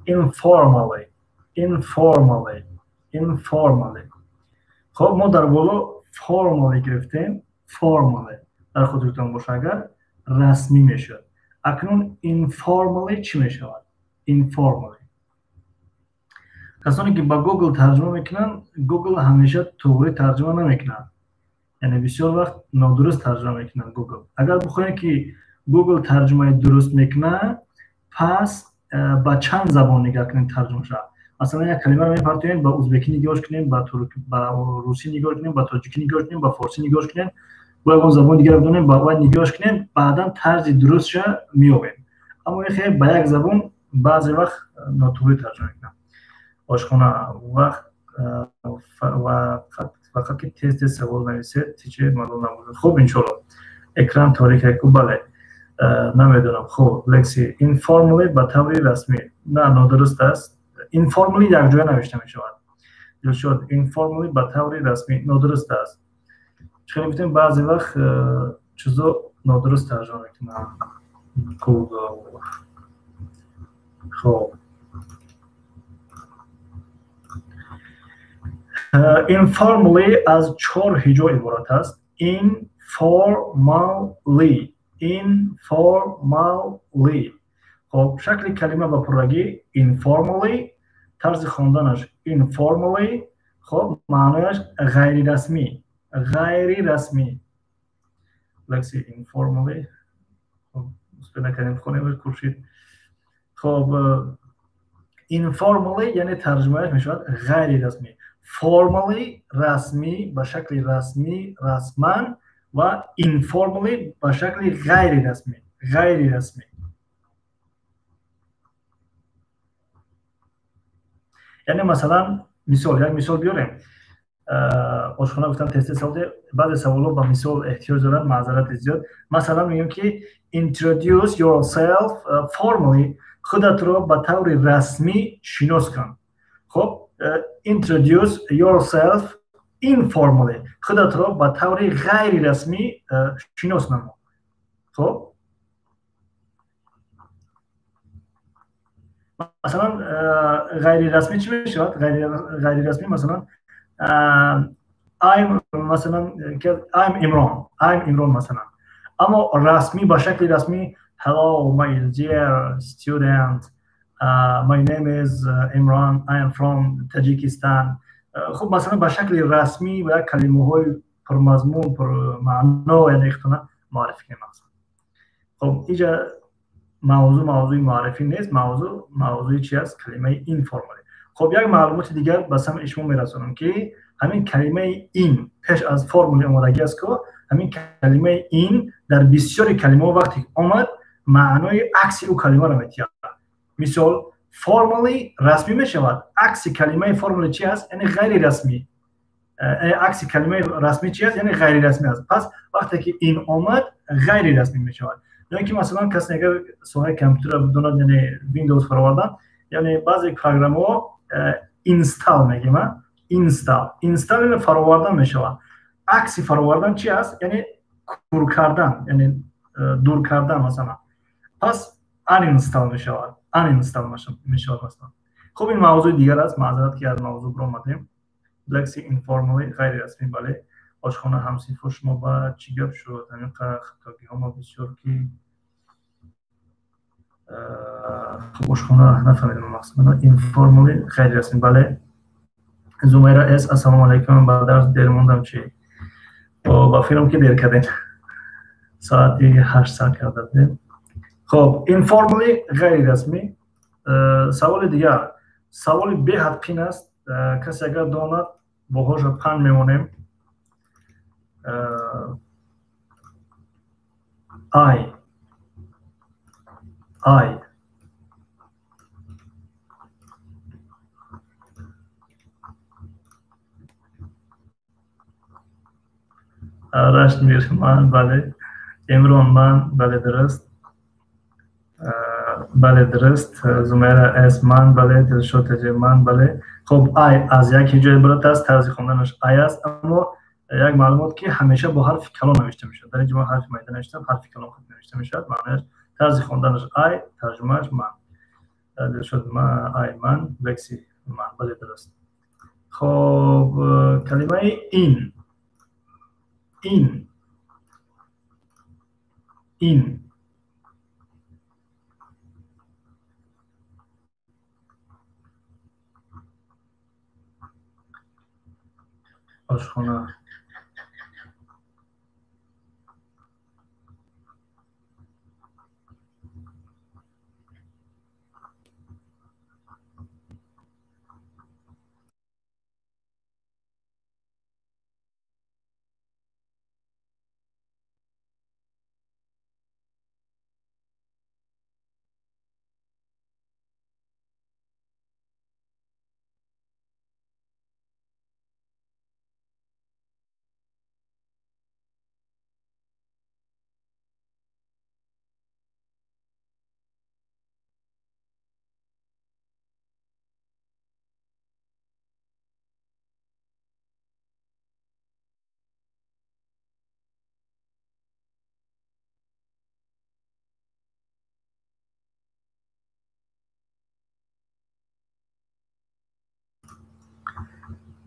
Informally, informally, informally. Хоб, мо дар боло formally гирифтем. Formally, дар хотиртон боша, агар расмӣ мешавад. Акнун informally чӣ мешавад? Informally. Касоне ки ба Google тарҷума мекунанд, Google ҳамеша туғри тарҷума намекунад, яъне бисёр вақт нодуруст тарҷума мекунад Google. Агар бихоҳем ки Google тарҷумаи дуруст мекунад, пас ба чанд забон нигоҳ кунем тарҷума шавад. Масалан, як калимаро мепартоем, ба узбекӣ нигоҳ кунем, ба русӣ нигоҳ кунем, ба тоҷикӣ нигоҳ кунем, ба форсӣ нигоҳ кунем, бо ягон забони дигар бидонем, ба вай нигоҳ кунем, баъдан тарзи дурустша меёбем. Аммо ин хел ба як забон баъзе вақт нотуғри тарҷума мекунад. Ошхона, вақт фақат ки тез тез савол нависед, тиче маълум набошад. Хуб, иншолло. Экран торик аку, бале, намедонам. Хуб, лекси, informally ба таври расмӣ, на, нодуруст аст. Informally якҷоя навишта мешавад. Дилшод, informally ба таври расмӣ нодуруст аст. Чӣ гуфтем, баъзе вақт чизо нодуруст тарҷума мекунанд Google. Хоб, informally аз чор ҳиҷо иборат аст. Informally, informally. Хоб, шакли калима ба пуррагӣ informally, тарзи хонданаш informally. Хоб, маънояш ғайрирасмӣ, ғайрирасмӣ. Лекси, informally. Хоб, успел накардем хонем, куршид. Хоб, informally яъне тарҷумааш мешавад ғайрирасмӣ. Formally расмӣ, ба шакли расмӣ, расман, ва informally ба шакли ғайрирасмӣ, ғайрирасмӣ. Яъне масалан, мисол, як мисол биёрем. Ошхона гуфтам, тез тез савол, баъзе саволҳо ба мисол эҳтиёҷ доранд, маъзарати зиёд. Масалан, мегӯем ки introduce yourself formally, худатро ба таври расмӣ шинос кун. Хоб, introduce yourself Informally, худатро ба таври ғайрирасмӣ шинос намо. Хоб, масалан, ғайрирасмӣ чӣ мешавад? Ғайрирасмӣ, масалан, I'm, масалан, I'm Imron, I'm Imron, масалан. Аммо расмӣ, ба шакли расмӣ: "Hello, my dear student, my name is Imran, I am from Tajikistan." Хуб, масалан, ба шакли расмӣ ва як калимаҳои пурмазмун, пурмаъно, яъне худтона муаррифӣ кунем, мақсад. Хуб, иҷа мавзӯъ мавзӯи муаррифӣ нест, мавзӯъ мавзӯи чи аст? Калимаи informally. Хуб, як маълумоти дигар ба самъи шумо мерасонам, ки ҳамин калимаи in пеш аз formally омодагӣ аст ку, ҳамин калимаи in дар бисёри калимаҳо вақте омад, маънои акси ӯ калимаро метиҳад. Мисол, formally расмӣ мешавад. Акси калимаи formally чи аст? Яъне ғайрирасмӣ. Акси калимаи расмӣ чи аст? Яъне ғайрирасмӣ аст. Пас вақте ки in омад, ғайрирасмӣ мешавад. Ё ки, масалан, касе агар соҳаи компютерро бидонад, яъне Windows фаровардан, яъне баъзе программаҳо install мегӯем, install, install яъне фаровардан мешавад. Акси фаровардан чи аст? Яъне кур кардан, яъне дур кардан, масалан. Пас uninstall мешавад, uninstall мешавад, масалан. Хуб, ин мавзӯи дигар аст, маъзарат, ки аз мавзӯъ биромадем. Лекси informally, ғайрирасмӣ, бале. Ошхона, ҳамсинфо шумо ба чӣ гап шуд? Ҳамин хатогиҳо мо бисёр ки. Хуб, ошхона, нафаҳмидам мақсад. Informally, ғайрирасмӣ, бале. Зумайра С, ассалому алайкум, ба дарс дер мондам чи? Ба фикрам, ки дер кардем, соати 8 сар карда будем. Хуб, informally, ғайрирасмӣ. Саволи дигар, саволи беҳад қин аст. Касе агар донад, боҳоша панҷ мемонем. I, I. Рашт мир, ман, бале. Имрон, ман, бале, дуруст, бале, дуруст. Зумайра С, ман, бале. Дилшод Теҷе, ман, бале. Хуб, I аз як ҳиҷо иборат аст, тарзи хонданаш ай аст. Аммо як маълумот, ки ҳамеша бо ҳарфи калон навишта мешавад. Дар инҷо ман ҳарфи майда навиштам, ҳарфи калон навишта мешавад. Маънояш, тарзи хонданаш I, тарҷумааш ман. Дилшод, I, ман. Лекси, ман, бале, дуруст. Хоб, калимаи in, in, in. Ошхона.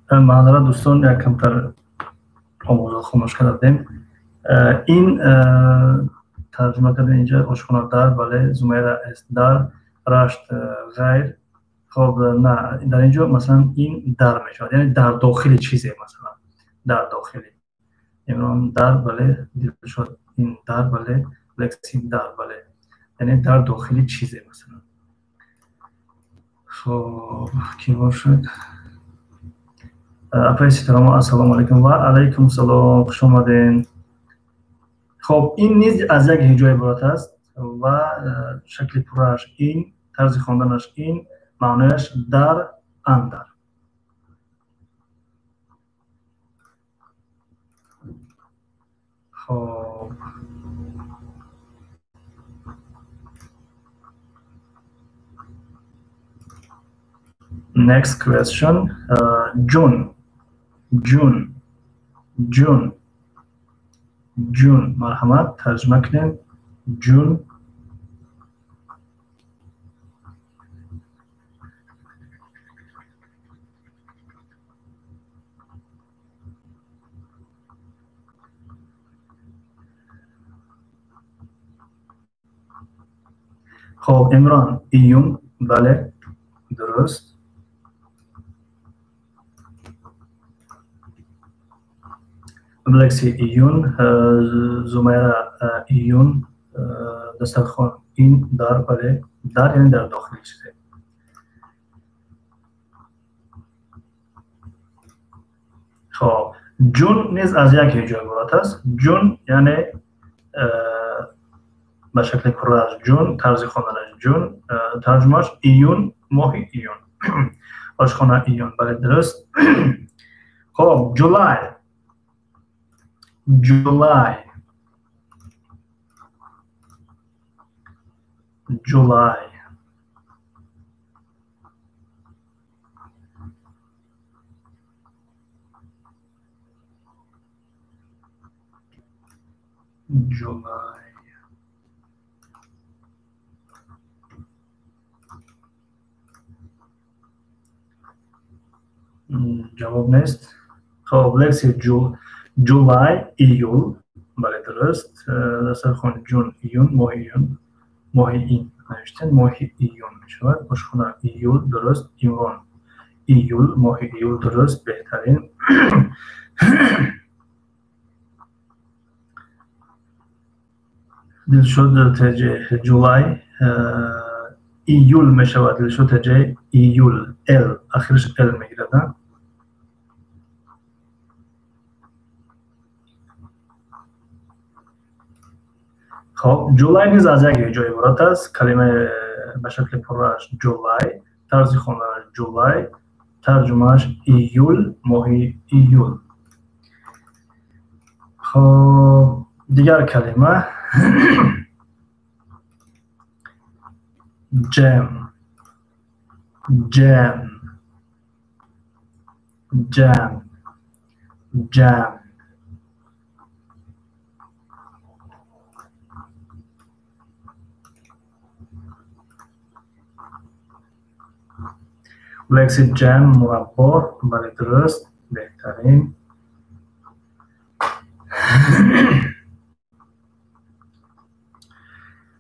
Маъзарат, дӯстон, як камтар овоза хомӯш кардем. Ин тарҷума кардем инҷа. Ошхона, дар, бале. Зумайра С, дар. Рашт, ғайр. Хоб, на, дар инҷо, масалан, in дар мешавад, яъне дар дохили чизе, масалан, дар дохили. Имрон, дар, бале. Дилшод, in дар, бале. Лекси, дар, бале, яъне дар дохили чизе, масалан. Хоб, кӣ бошад? Апаи Ситорамо, ассалому алайкум. Ва алайкум салом, хуш омаден. Хоб, ин низ аз як ҳиҷо иборат аст ва шакли пуррааш in, тарзи хонданаш in, маънояш дар, андар. Хоб. Next question. June. June, June, June. Марҳамат, тарҷума кунем. June. Хоб, Имрон, июн, бале, дуруст. Лекси июн, Зумайра июн, дастархон ин дар, бале, дар яъне дар дохили чизе. Хоб, June низ аз як ҳиҷо иборат аст. June яъне ба шакли пуррааш June, тарзи хонданаш June, тарҷумааш июн, моҳи июн. Ошхона июн, бале, дуруст. Хоб, July, July, July. July. Ҷавоб нест. Хоб, лекси July, июл, бале, дуруст. Дастархон June, июн, моҳи июн, моҳи ин навиштем, моҳи июн мешавад. Ошхона июл, дуруст. Имрон, июл, моҳи июл, дуруст, беҳтарин. Дилшод теҷ July, июл мешавад. Дилшод теҷ июл, л, ахираш л мегирад. Хоб, July низ аз як ҳиҷо иборат аст. Калимаи ба шакли пуррааш July, тарзи хонданаш July, тарҷумааш июл, моҳи июл. Хоб, дигар калима jam, jam, jam, jam. Лекси jam, мураббо, бале, дуруст, беҳтарин.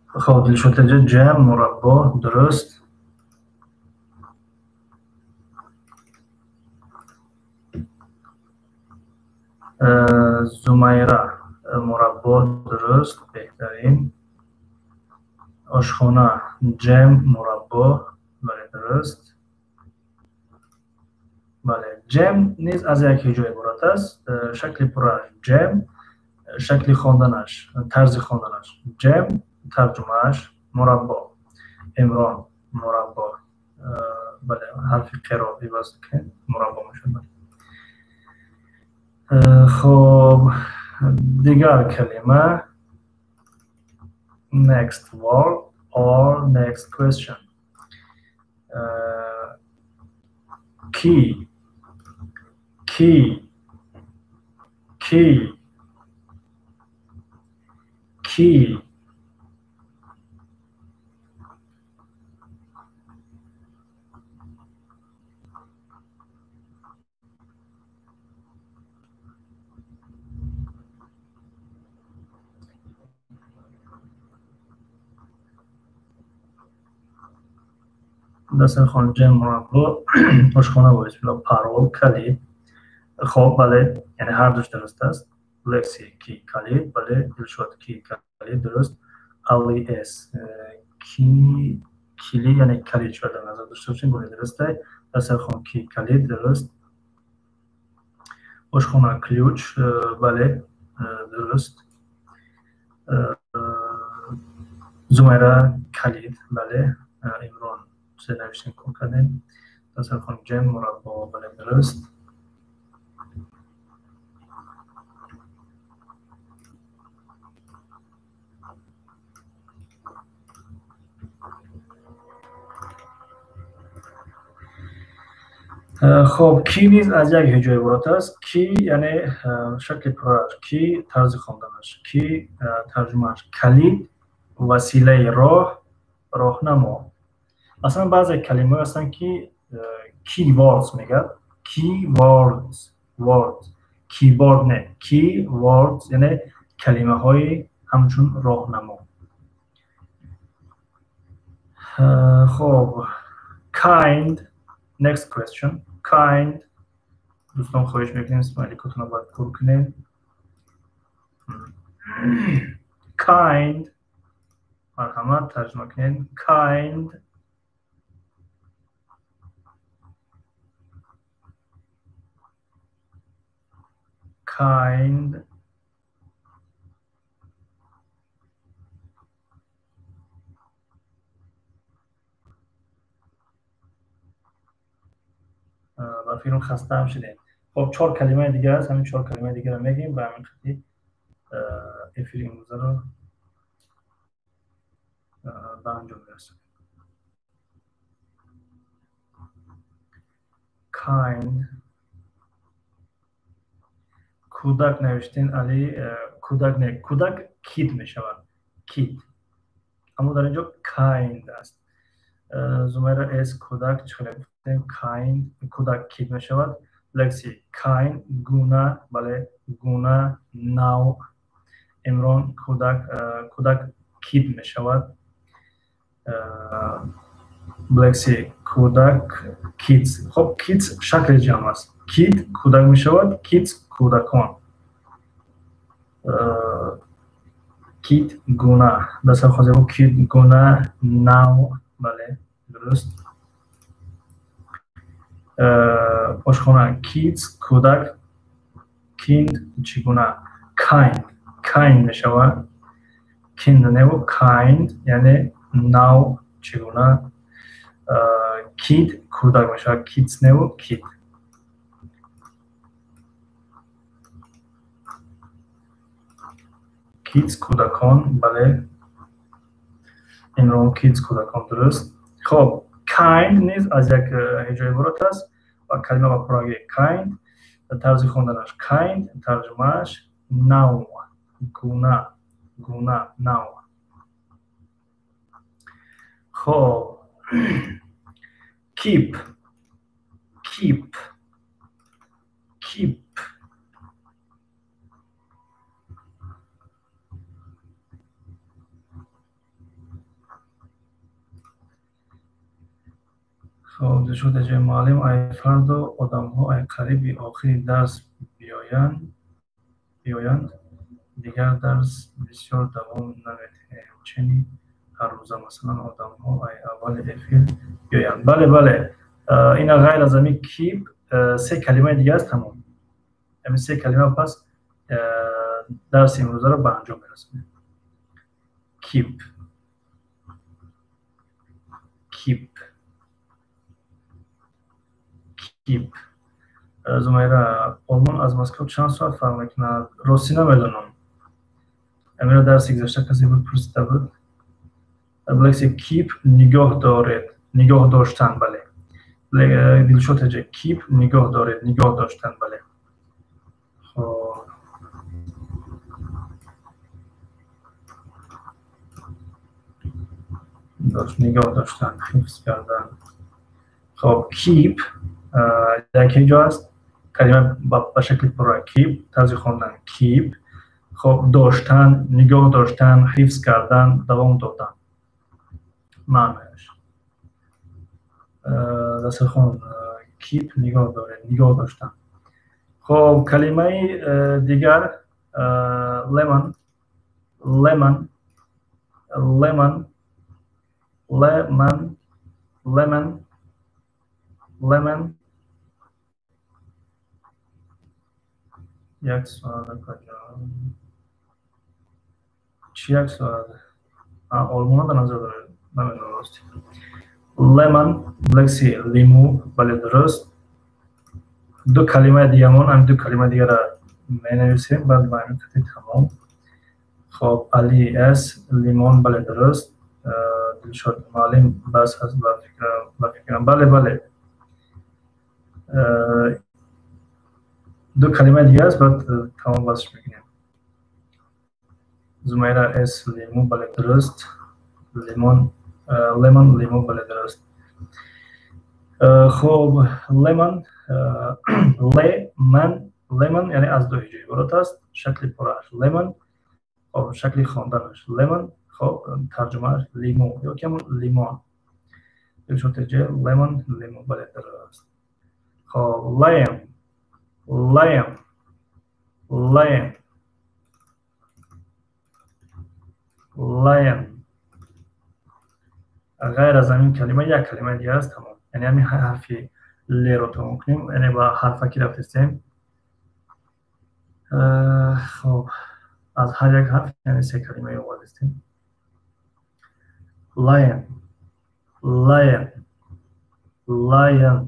Хоб, Дилшодтаҷа jam, мураббо, дуруст. Зумайра мураббо, дуруст, беҳтарин. Ошхона jam, мураббо, бале, дуруст. Бале, jam низ аз як ҳиҷо иборат аст. Шакли пуррааш jam, шакли хонданаш, тарзи хонданаш jam, тарҷумааш мураббо. Имрон мураббо, бале, ҳарфи қеро иваз кунем, мураббо мешавад. Хоб, дигар калима next word or next question. Key, key, key, key. Дастархон ҷам, мураббо, ошхона бо истилоҳ парол, калид. Хоб, бале, яъне ҳар душ дуруст аст. Лекси ки калид, бале, Дилшод ки калид, дуруст. Али с ки кили, яъне калид шояд дар назар дошта бошем, бале, дуруст аст. Дастархон ки калид, дуруст. Ошхона ключ, бале, дуруст. Зумайра калид, бале. Имрон се навиштем, кор кардем. Дастархон ҷам, мураббо, бале, дуруст. Хоб, key низ аз як ҳиҷо иборат аст. Key яъне шакли пуррааш, key тарзи хонданаш, key тарҷумааш калид, василаи роҳ, роҳнамо. Масалан, баъзе калимаҳое ҳастанд, ки keywords мегӯяд. Keywords, words, keyboard не, keywords яъне калимаҳои ҳамчун роҳнамо. Хоб, kind, next question, kind. Дӯстон, хоҳиш мекунем, смайликотонро бояд пур кунем. Kind, марҳамат, тарҷума кунед. Kind, kind, ба фикрам, хастаам шудем. Хоб, чор калимаи дигар аст, ҳамин чор калимаи дигарро мегӯем, ба ҳамин қадри эфири имрӯзаро ба анҷом мерасонем. Kind, кӯдак навиштен, Али. Кӯдак не, кӯдак kid мешавад, kid, аммо дар ин ҷо kind аст. Зумайра С, кӯдак чӣ хеле гуфтем, kind, кӯдак kid мешавад. Лекси, kind гуна, бале, гуна, навъ. Имрон, кӯдак, кӯдак kid мешавад. Лекси, кӯдак kids. Хоб, kids шакли ҷамъ аст. Kid кӯдак мешавад, kids кӯдакон. Kid гуна, дастархозебо, kid гуна, навъ, бале, дуруст. Ошхона, kids кӯдак, kind чӣ гуна? Kind, kind мешавад, kind неву kind яъне навъ, чӣ гуна. Kid кӯдак мешавад, kids неву kid. Kids кӯдакон, бале, Имрон, kids кӯдакон, дуруст. Хоб, kind низ аз як ҳиҷо иборат аст ва калима ба пуррагии kind, тарзи хонданаш kind, тарҷумааш навъ, гуна, гуна, навъ. Хоб, keep, keep, keep. Хоб, Дилшод аҷай, муаллим, ай фардо одамҳо ай қариби охири дарс биёянд, дигар дарс бисёр давом намедиҳем, чени ҳаррӯза, масалан, одамҳо ай аввали эфир биёянд. Бале, бале, ина ғайр аз ҳамин keep се калимаи дига аст, тамом. Ҳамин се калима пас дарси имрӯзаро ба анҷом мерасонем. Keep, keep, keep. Зумайра, Олмон аз Москва чанд соат фарқ мекунад? Ростӣ намедонам. Амира дарси гузашта касе буд, пурсида буд. Лекси, keep нигоҳ доред, нигоҳ доштан, бале. Дилшод аҷа, keep нигоҳ доред, нигоҳ доштан, бале. Хоб, нигоҳ доштан, ҳифз кардан. Хоб, keep як ҳиҷо аст, калима ба шакли пурра keep, тарзи хондан keep. Хоб, доштан, нигоҳ доштан, ҳифз кардан, давом додан маънояш. Дастархон, keep нигоҳ доред, нигоҳ доштан. Хоб, калимаи дигар lemon, lemon, lemon, lemon, lemon, lemon. Як соат каҷо? Чӣ як соат? Олмона дар назар доред? Намедонам, рости. Lemon, лекси, лимӯ, бале, дуруст. Ду калимаи дигармон, ҳамин ду калимаи дигарро менависем, баъд ба ҳамин қадри тамом. Хоб, Али С, лимон, бале, дуруст. Дилшод, муаллим, бас аст ба фикрам. Бале, бале. Ду калимаи дига аст, баъд тамом басш мекунем. Зумайра С лиму, бале, дуруст. Лимон, lemon, лиму, бале, дуруст. Хуб, lemon, леман, lemon, яъне аз ду ҳиҷо иборат аст. Шакли пуррааш lemon, хоб, шакли хонданаш lemon, хоб, тарҷумааш лиму ё ки ҳамон лимон. Lemon, лиму, бале, дуруст. Хоб, lion, lion, lion, lion. Ғайр аз ҳамин калима як калимаи дига аст, тамом. Яъне ҳамин ҳарфи леро тамом кунем, яъне ба ҳарфаки рафтистем. Хоб, аз ҳар як ҳарф яъне се калимаи овардистем. Lion, lion, lion,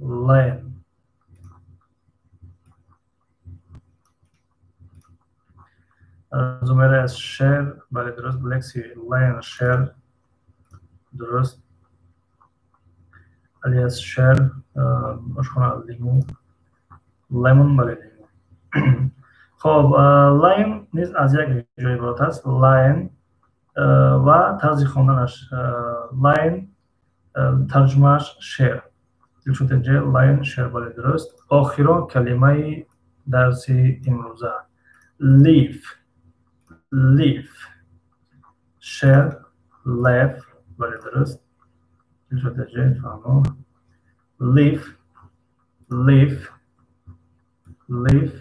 lion. Зумера аз шер, бале, дуруст. Лекси, lion, шер, дуруст. Алиас шер, ошхона лиму, lemon, бале, лиму. Хоб, lion низ аз як ҷо иборат аст. Lion ва тарзи хонданаш lion, тарҷумааш шер. Дилшод, lion, шер, бале, дуруст. Охирон калимаи дарси имрӯза leaf, leaf, шер, лев, бале, дуруст. Дилшод, фаҳмо. Leaf, leaf, leaf,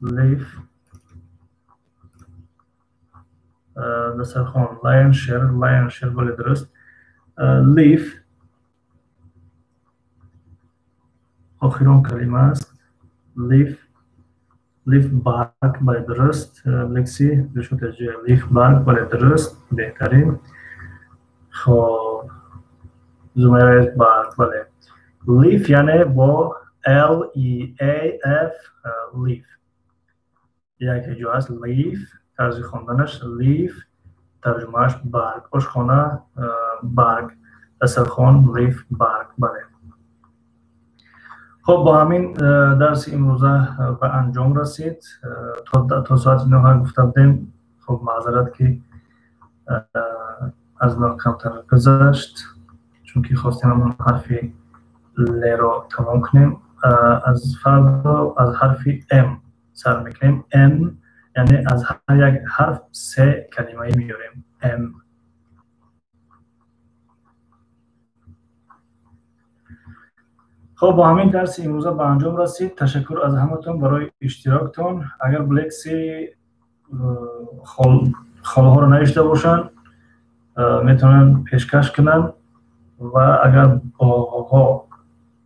leaf. Дастархон, lion, шер, lion, шер, бале, дуруст. Leaf охирон калима аст. Leaf, leaf, барг, бале, дуруст. Лекси, дилшод, leaf, барг, бале, дуруст, беҳтарин. Хоб, зумайра, барг, бале. Leaf яъне бо L E A F, leaf. Як ҳиҷо аст leaf, тарзи хонданаш leaf, тарҷумааш барг. Ошхона, барг, дастархон, leaf, барг, бале. Хоб, бо ҳамин дарси имрӯза ба анҷом расид. То соати 9 гуфта будем. Хоб, маъзарат ки аз 9 камтар гузашт, чунки хостем ҳамон ҳарфи леро тамом кунем. Аз фардо аз ҳарфи М сар мекунем. М яъне аз ҳар як ҳарф се калимаи меёрем. М. Хоб, бо ҳамин дарси имрӯза ба анҷом расид. Ташаккур аз ҳаматон барои иштироктон. Агар блекси холҳоро навишта бошанд, метавонанд пешкаш кунанд ва агар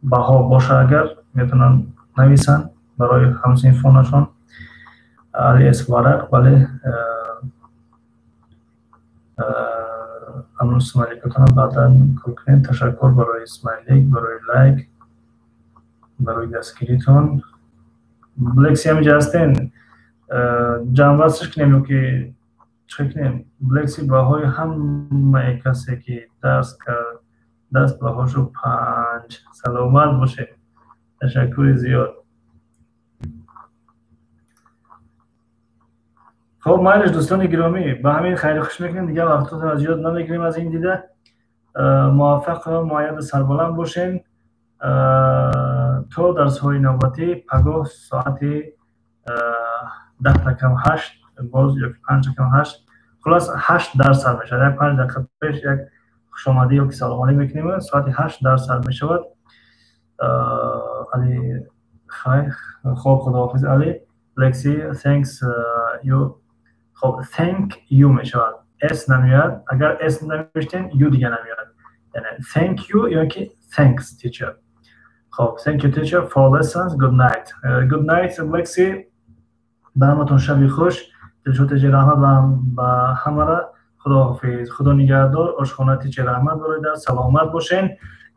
баҳо боша, агар метавонанд нависанд барои ҳамсинфонашон. Алиас варақ, бале, амн смайликатонро баъдан кор кунем. Ташаккур барои смайлик, барои лайк, барои дастгиритон. Блекси ҳаминҷа ҳастен, ҷамъбастш кунем ё ки чӣ кунем? Блекси баҳои ҳамаи касе ки дарс кард, даст баҳошу 5. Саломат бошед, ташаккури зиёд. Хоб, майлиш, дӯстони гиромӣ, ба ҳамин хайру хуш мекунем. Дигар вақтотонро зиёд намекунем. Аз ин дида муваффақ, муайяду сарбаланд бошем то дарсҳои навбатӣ. Пагоҳ соати 7:50 боз ё 7:55, хулос 8 дарс сар мешавад. Як 5 дақиқа пеш як хушомадӣ ё ки саломалӣ мекунем. Соати 8 дарс сар мешавад. Али, хайр, хоб, худоҳофиз, Али. Лекси, thanks you. Хоб, thank you мешавад, s намеояд. Агар s навиштем, u дига намеояд. Яъне thank you ё ки thanks teacher. Хоб, thank you teacher for lessons, good night. Good night, Лекси. Ба ҳаматон шаби хуш. Дилшод, раҳмат ба ҳамара. Худоҳофиз, худо нигаҳдор. Ошхона teacher, раҳмат барои дарс. Саломат бошен.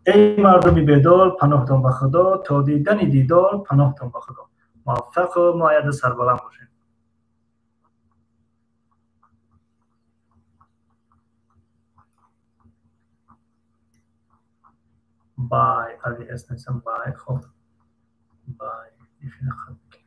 Эй мардуми бедор, паноҳтон ба Худо, то дидани дидор, паноҳтон ба Худо. Муваффақу муайяду сарбаланд бошед. By, али с нависам, by. Хоб, by. Ифина хат мекунем.